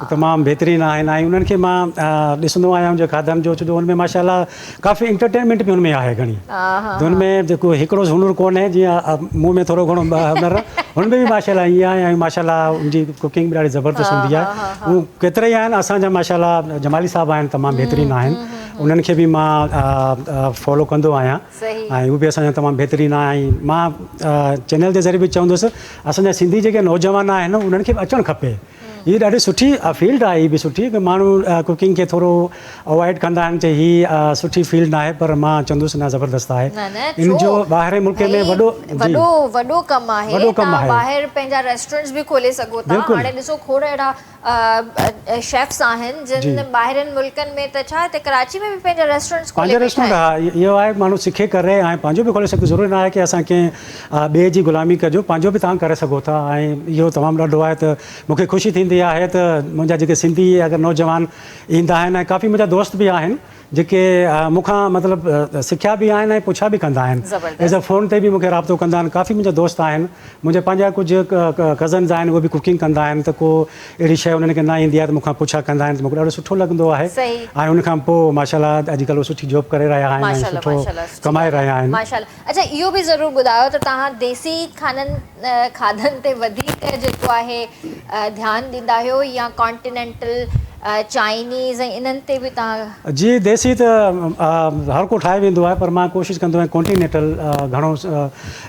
تمام بهترين آهن ۽ انهن کي مان ڏسندو آهيان جو کاڌن جو ڇو جو ان ۾ ماشاء الله ڪافي انٽرٽينمينٽ به ان ۾ آهي گهڻي ته ان ۾ جيڪو هڪڙو هنر ڪونهي جيئن مون ۾ ٿورو گهڻو هنر هن ۾ به ماشاء الله ائين آهي ۽ ماشاء الله ان جي ڪوڪنگ به ڏاڍي زبردست هوندي آهي هو ڪيترا ئي آهن اسان جا ماشاء الله جمالي صاحب آهن تمام بهترين آهن. انهن کي به مان فالو ڪندو آهيان ۽ هو به اسان جا تمام بهترين آهن ۽ مان چينل جي ذريعي به چوندس اسان جا سنڌي جيڪي نوجوان آهن انهن کي به اچڻ کپي هي ڏاڍي سٺي فيلڊ آهي هي به سٺي ماڻهو ڪوڪنگ کي ٿورو اوائڊ ڪندا آهن چي هي سٺي فيلڊ ناهي پر مان چوندس نه زبردست آهي نه نه ان ڇو جو ٻاهرين ملڪ ۾ ڀئي وڏو جي وڏو وڏو ڪم آهي وڏو ڪم توهان آهي ٻاهر پنهنجا ريسٽورنٽس به کولي سگهو ٿا بلڪل هاڻي ڏسو کوڙ اهڙا شيفس آهن جي جن ٻاهرين ملڪن ۾ ته ڇا هتي ڪراچي ۾ به پنهنجا ريسٽورنٽس کولي پنهنجا ويٺا ريسٽورنٽ آهن. ها اهو آهي ماڻهو سکي ڪري ۽ پنهنجو به کولي سگهي ٿو ضروري نه آهي ڪي اسان ڪنهن ٻئي جي غلامي ڪجو پنهنجو به توهان ڪري سگهو ٿا ۽ اهو تمام ڏاڍو آهي ته مون کي خوشي ٿيندي آهي ته منهنجا جيڪي سنڌي اگر نوجوان ايندا آهن ۽ ڪافي منهنجا دوست به آهن جيڪي مون کان مطلب سکيا به آهن ۽ پڇا به ڪندا آهن ايز اي فون تي به مون کي رابطو ڪندا آهن ڪافي منهنجا دوست آهن منهنجا پنهنجا ڪجهه ڪزنز آهن اهي به ڪوڪنگ ڪندا آهن ته ڪو اهڙي شيء انهن کي نه ايندي آهي ته مون کان پڇا ڪندا آهن ته مون کي ڏاڍو سٺو لڳندو آهي ۽ ان کان پوء ماشاء الله اڄڪلهه اهي سٺي جاب ڪري رهيا آهن ۽ سٺو ڪمائي رهيا آهن. ماشاء الله اڇا اهو به ضرور ٻڌايو ته توهان ديسي کانن کاڌن تي وڌيڪ جيڪو آهي ڌيان ڏيندا آهيو يا ڪانٽينينٽل چائنيز ۽ انهن تي به توهان. جي ديسي ته هر ڪو ٺاهي ويندو آهي پر مان ڪوشش ڪندو آهيان ڪانٽينيٽل گهڻو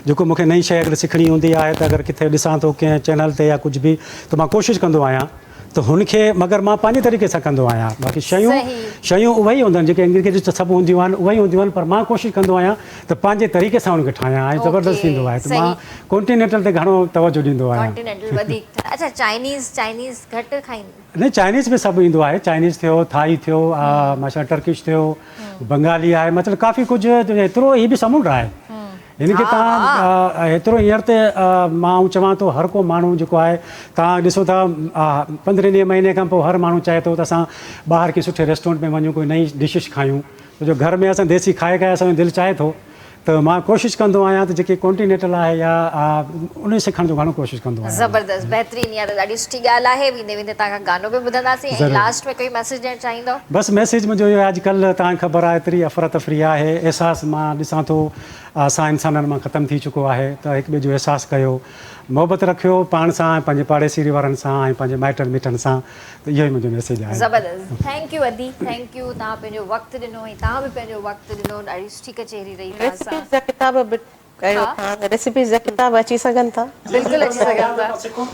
جيڪو مون کي نئين شيء اگر سکڻي هوندي آهي ته اگر ڪٿي ڏسان ٿو ڪنهن چينل تي يا ڪجهه به ته مان ڪوشش ڪندو آهيان ته هن کي مگر مان پنهنجي طريقي سان ڪندو آهيان باقي شيون شيون اهي ئي هونديون آهن جيڪي انگريزي سڀ هونديون آهن اهي ئي هونديون آهن پر مان ڪوشش ڪندو آهيان ته پنهنجي طريقي سان ان کي ٺاهيان ۽ زبردست ٿيندو آهي ته مان ڪانٽينينٽل تي گهڻو توجه ڏيندو آهيان. ڪانٽينينٽل وڌيڪ اڇا چائنيز چائنيز گهٽ کائين. نه چائنيز به سڀ ايندو آهي چائنيز ٿيو ٿائي ٿيو ماشاء الله ٽرڪش ٿيو بنگالي آهي مطلب ڪافي ڪجهه ايترو هي به سمنڊ آهي هن کي تان ايترو هينئر ته مان چوان ٿو هر ڪو ماڻهو جيڪو آهي تان ڏسو ٿا پندرهين ڏينهن مهيني کان پوء هر ماڻهو چاهي ٿو ته اسان ٻاهر ڪنهن سٺي ريسٽورنٽ ۾ وڃون ڪوئي نئين ڊشش کايون ڇو جو گهر ۾ اسان ديسي کائي کائي اسان جو دل چاهي ٿو ته مان ڪوشش ڪندو آهيان ته جيڪي ڪانٽينيٽل آهي يا ان سکڻ جو گهڻو ڪوشش ڪندو آهيان. زبردست بهترين اها ته ڏاڍي سٺي ڳالهه آهي ويندي ويندي توهان کان گانو به ٻڌنداسين ۽ لاسٽ ۾ ڪوئي ميسيج ڏيڻ چاهيندو. بس ميسيج منهنجو اهو آهي اڄڪلهه توهان کي خبر آهي ايتري افراتفري آهي احساس مان ڏسان ٿو اسان انسانن مان ختم ٿي چڪو آهي ته هڪ ٻئي جو احساس ڪيو محبت رکيو پاڻ سان ۽ پنهنجي پاڙيسري وارن سان ۽ پنهنجي مائٽن مٽن سان ته اهو ئي منهنجو ميسيج آهي. زبردست thank you ادي thank you توهان پنهنجو وقت ڏنو ۽ توهان به پنهنجو وقت ڏنو ڏاڍي سٺي ڪچهري رهي توهان سان. ريسيپيز جا ڪتاب به ڪيو ٿا ريسيپيز جا ڪتاب اچي سگهن ٿا. بلڪل اچي سگهن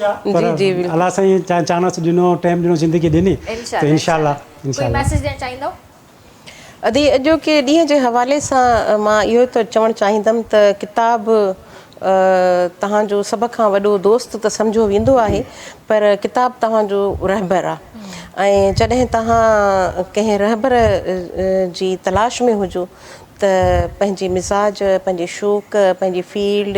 ٿا. پر جي جي بلڪل. الله سائين چانس ڏنو ٽيم ڏنو زندگي ڏني ته انشاء الله انشاء الله. ڪوئي ميسيج ڏيڻ چاهيندو؟ ادي اڄوڪي ڏينهن جي حوالي سان مان اهو ته چوڻ چاهيندم ته ڪتاب توهان جو سڀ کان وڏو دوست ته سمجهيو ويندو آهي پر ڪتاب توهان جو رهبر آ ۽ جڏهن توهان ڪنهن رهبر جي تلاش ۾ هجو ته پنهنجي مزاج پنهنجي شوق پنهنجي فيلڊ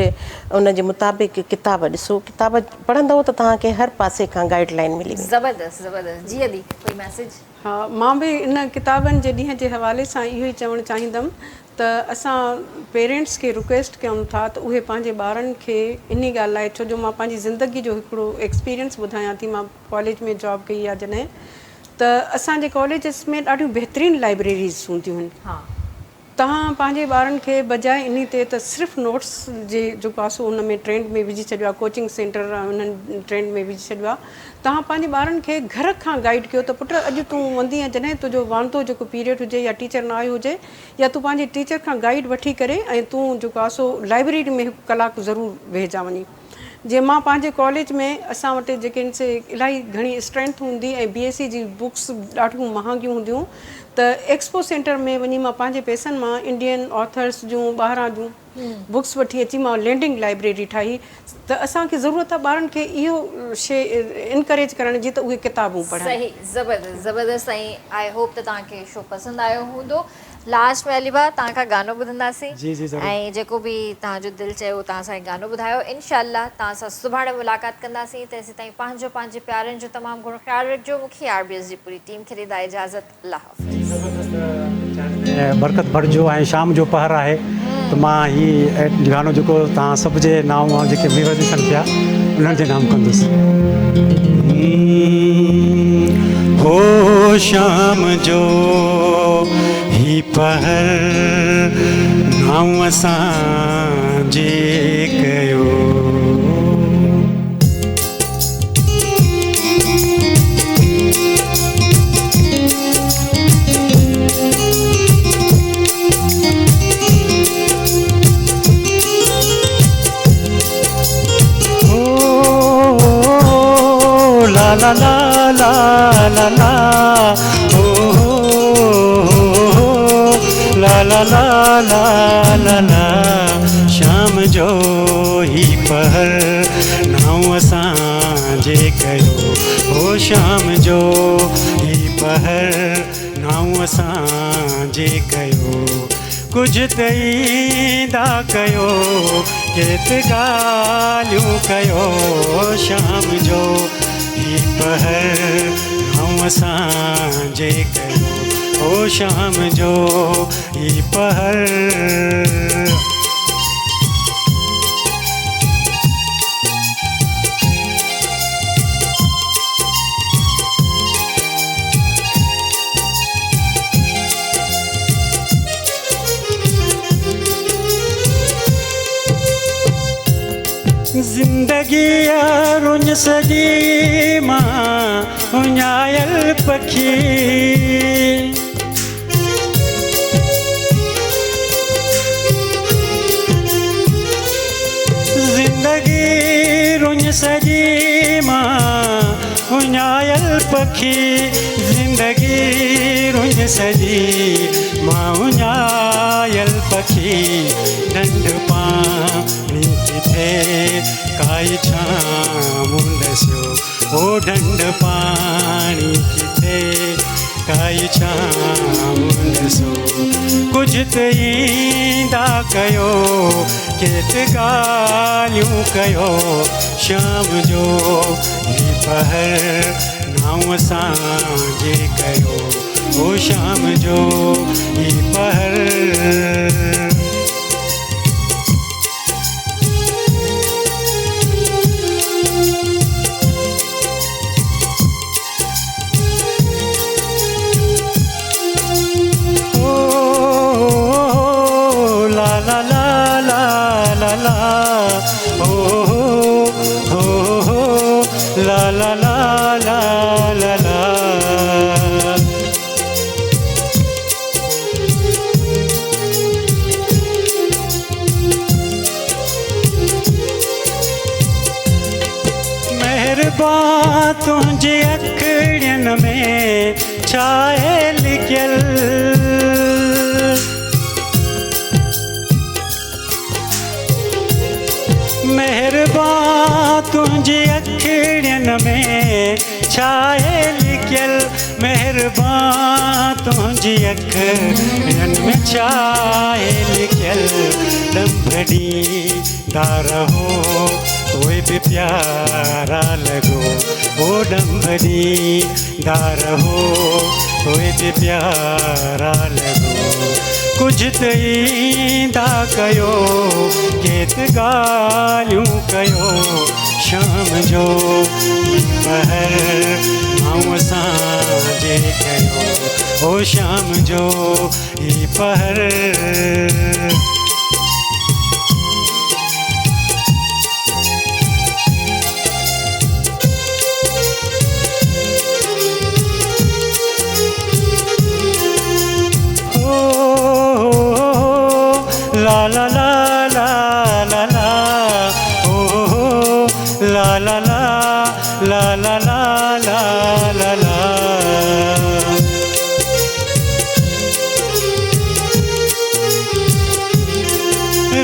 ان جي مطابق ڪتاب ڏسو ڪتاب پڙهندؤ ته توهان کي هر پاسي کان گائيڊ لائين ملي ويندي. زبردست زبردست جي ادي ڪوئي ميسيج. ها مان به ان ڪتابن جي ڏينهن جي حوالي سان اهو ئي چوڻ چاهيندم ته اسان پيرينٽس کي رڪويسٽ ڪيون ٿا ته اهي پنهنجي ٻارن کي انهي ڳالهه لاء ڇو جو مان پنهنجي زندگي جو هڪڙو ايڪسپيرينس ٻڌايان ٿي مان ڪاليج ۾ جاب ڪئي آهي جڏهن ته اسان جي ڪاليجز ۾ ڏاڍيون بهترين لائبريريز هونديون هن توهان پنهنجي ٻارن کي بجاء انهي تي ته صرف نوٽس جي جيڪو آهي سو ان ۾ ٽرينڊ ۾ وجهي ڇڏيو آهي ڪوچنگ سينٽر انهن ٽرينڊ ۾ وجهي ڇڏيو آهي توهان پنهنجي ٻارن کي گهر کان گائيڊ ڪيو ته پٽ اڄ تون وندين جڏهن تنهنجو وانڌو جيڪو پيريڊ هجي يا ٽيچر نه آيو هجي يا تون پنهنجي ٽيچر کان گائيڊ وٺي ڪري ۽ تون جيڪو آهي سو لائبريري ۾ هڪ ڪلاڪ ضرور ويهجان وڃي جيئن مان پنهنجي ڪاليج ۾ اسان وٽ جيڪي آهن سي الاهي گهڻي اسٽرينٿ هوندي ۽ بي ايس سي جي بڪس ڏاڍيون مهانگيون هونديون ته ايڪسپو سينٽر ۾ وڃي مان پنهنجي پئسن مان انڊين آٿرس جون ٻاهران جون بڪس وٺي اچي مان لينڊنگ لائبريري ٺاهي ته اسان کي ضرورت آهي ٻارن کي اهو شي انڪريج ڪرڻ جي ته اهي ڪتابون پڙهن. صحيح زبردست زبردست سائين I hope ته توهان کي شو پسند آيو هوندو. لاسٽ ۾ علي ڀاء توهان کان گانو ٻڌنداسين جي جي ضرور. ۽ جيڪو به توهان جو دل چئي اهو توهان سان گانو ٻڌايو انشاء الله توهان سان سڀاڻي ملاقات ڪنداسين تيسيتائين پنهنجو پنهنجي پيارن جو تمام گهڻو خيال رکجو مون کي آر بي ايس جي پوري ٽيم کي ڏيندا اجازت الله حافظ. جي زبردست چانهه ۾ برڪت ڀرجو ۽ شام جو پهر آهي ته مان هي گانو جيڪو توهان سڀ جي نانء ۽ جيڪي ويورز ڏسن پيا انهن جي نام ڪندس. هو شام جو هي پهر نانء اسان جي ڪيو. لا لا لا لا لا هو هو هو لا لا لا لا لا لا شام جو هي پهر نانء اسان جي ڪيو هو شام جو هي پهر نانء اسان جي ڪيو ڪجهه ته ايندا ڪيو ڪي ته ڳالهيون ڪيو شام جو هي پهر نانء اسان جي ڪيو هو شام جو هي پهر. زندگي رڃ سڄي مان اڃايل پکي. زندگي رڃ سڄي مان اڃايل پکي. زندگي رڃ سڄي مان اڃايل پکي. ڍنڍ پاڻي ڪٿي ڪائي ڇانو ڏسيو او ڍنڍ پاڻي ڪٿي ڪائي ڇانو ڏسو. ڪجهه ته ايندا ڪيو ڪي ته ڳالهيون ڪيو شام جو هي پهر نانء اسان جي ڪيو او شام جو هي پهر. او لا لا لا لا لا لا او هو هو لا لا لا لا لا لا. مهربان تنهنجي اکڙين ۾ ڇا آهي لکيل. مهربان تنهنجي اکڙين ۾ ڇا آهي لکيل. مهربان تنهنجي اکڙين ۾ ڇا آهي لکيل. ڏنڀ ڏيندا رهو پوءِ به پيارا لڳو او ڏنڀ ڏيندا رهو پوءِ به پيارا لڳو. ڪجهه ته ايندا ڪيو ڪي ته ڳالهيون ڪيو شام جو هي پهر نانء اسان جي ڪيو او شام جو هي پهر. هو لا لا لا لا لا لا هو لا لا لا لا لا لا لا لا لا.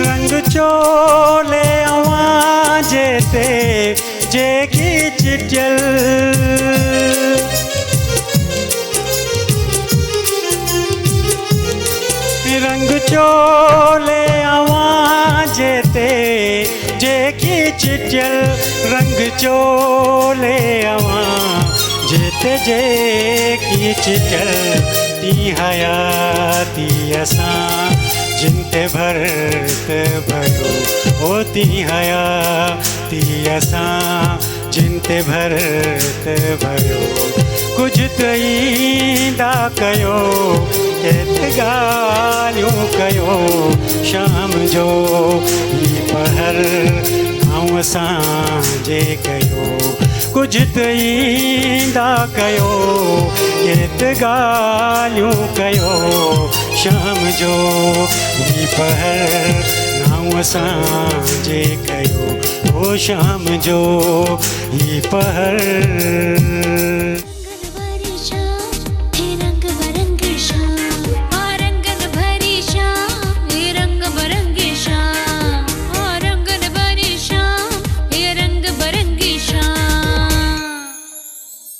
رنگ چولي اوهان جي تي جيڪي چٽيل. رنگ چولي اوهان جي تي جيڪي چٽيل. رنگ چولي اوهان جي تي جيڪي چٽيل. ٿي حياتي اسان جن تي ڀرت ڀريو او ٿي حياتي اسان جن تي ڀرت ڀريو. ڪجهه ته ايندا ڪيو ڪي ته ڳالهيون ڪيو شام جو هي پهر نانء اسان جي ڪيو. ڪجهه ته ايندا ڪيو ڪي ته ڳالهيون ڪيو شام جو هي پهر نانء مون اسان جي ڪيو هو شام جو هي پهر.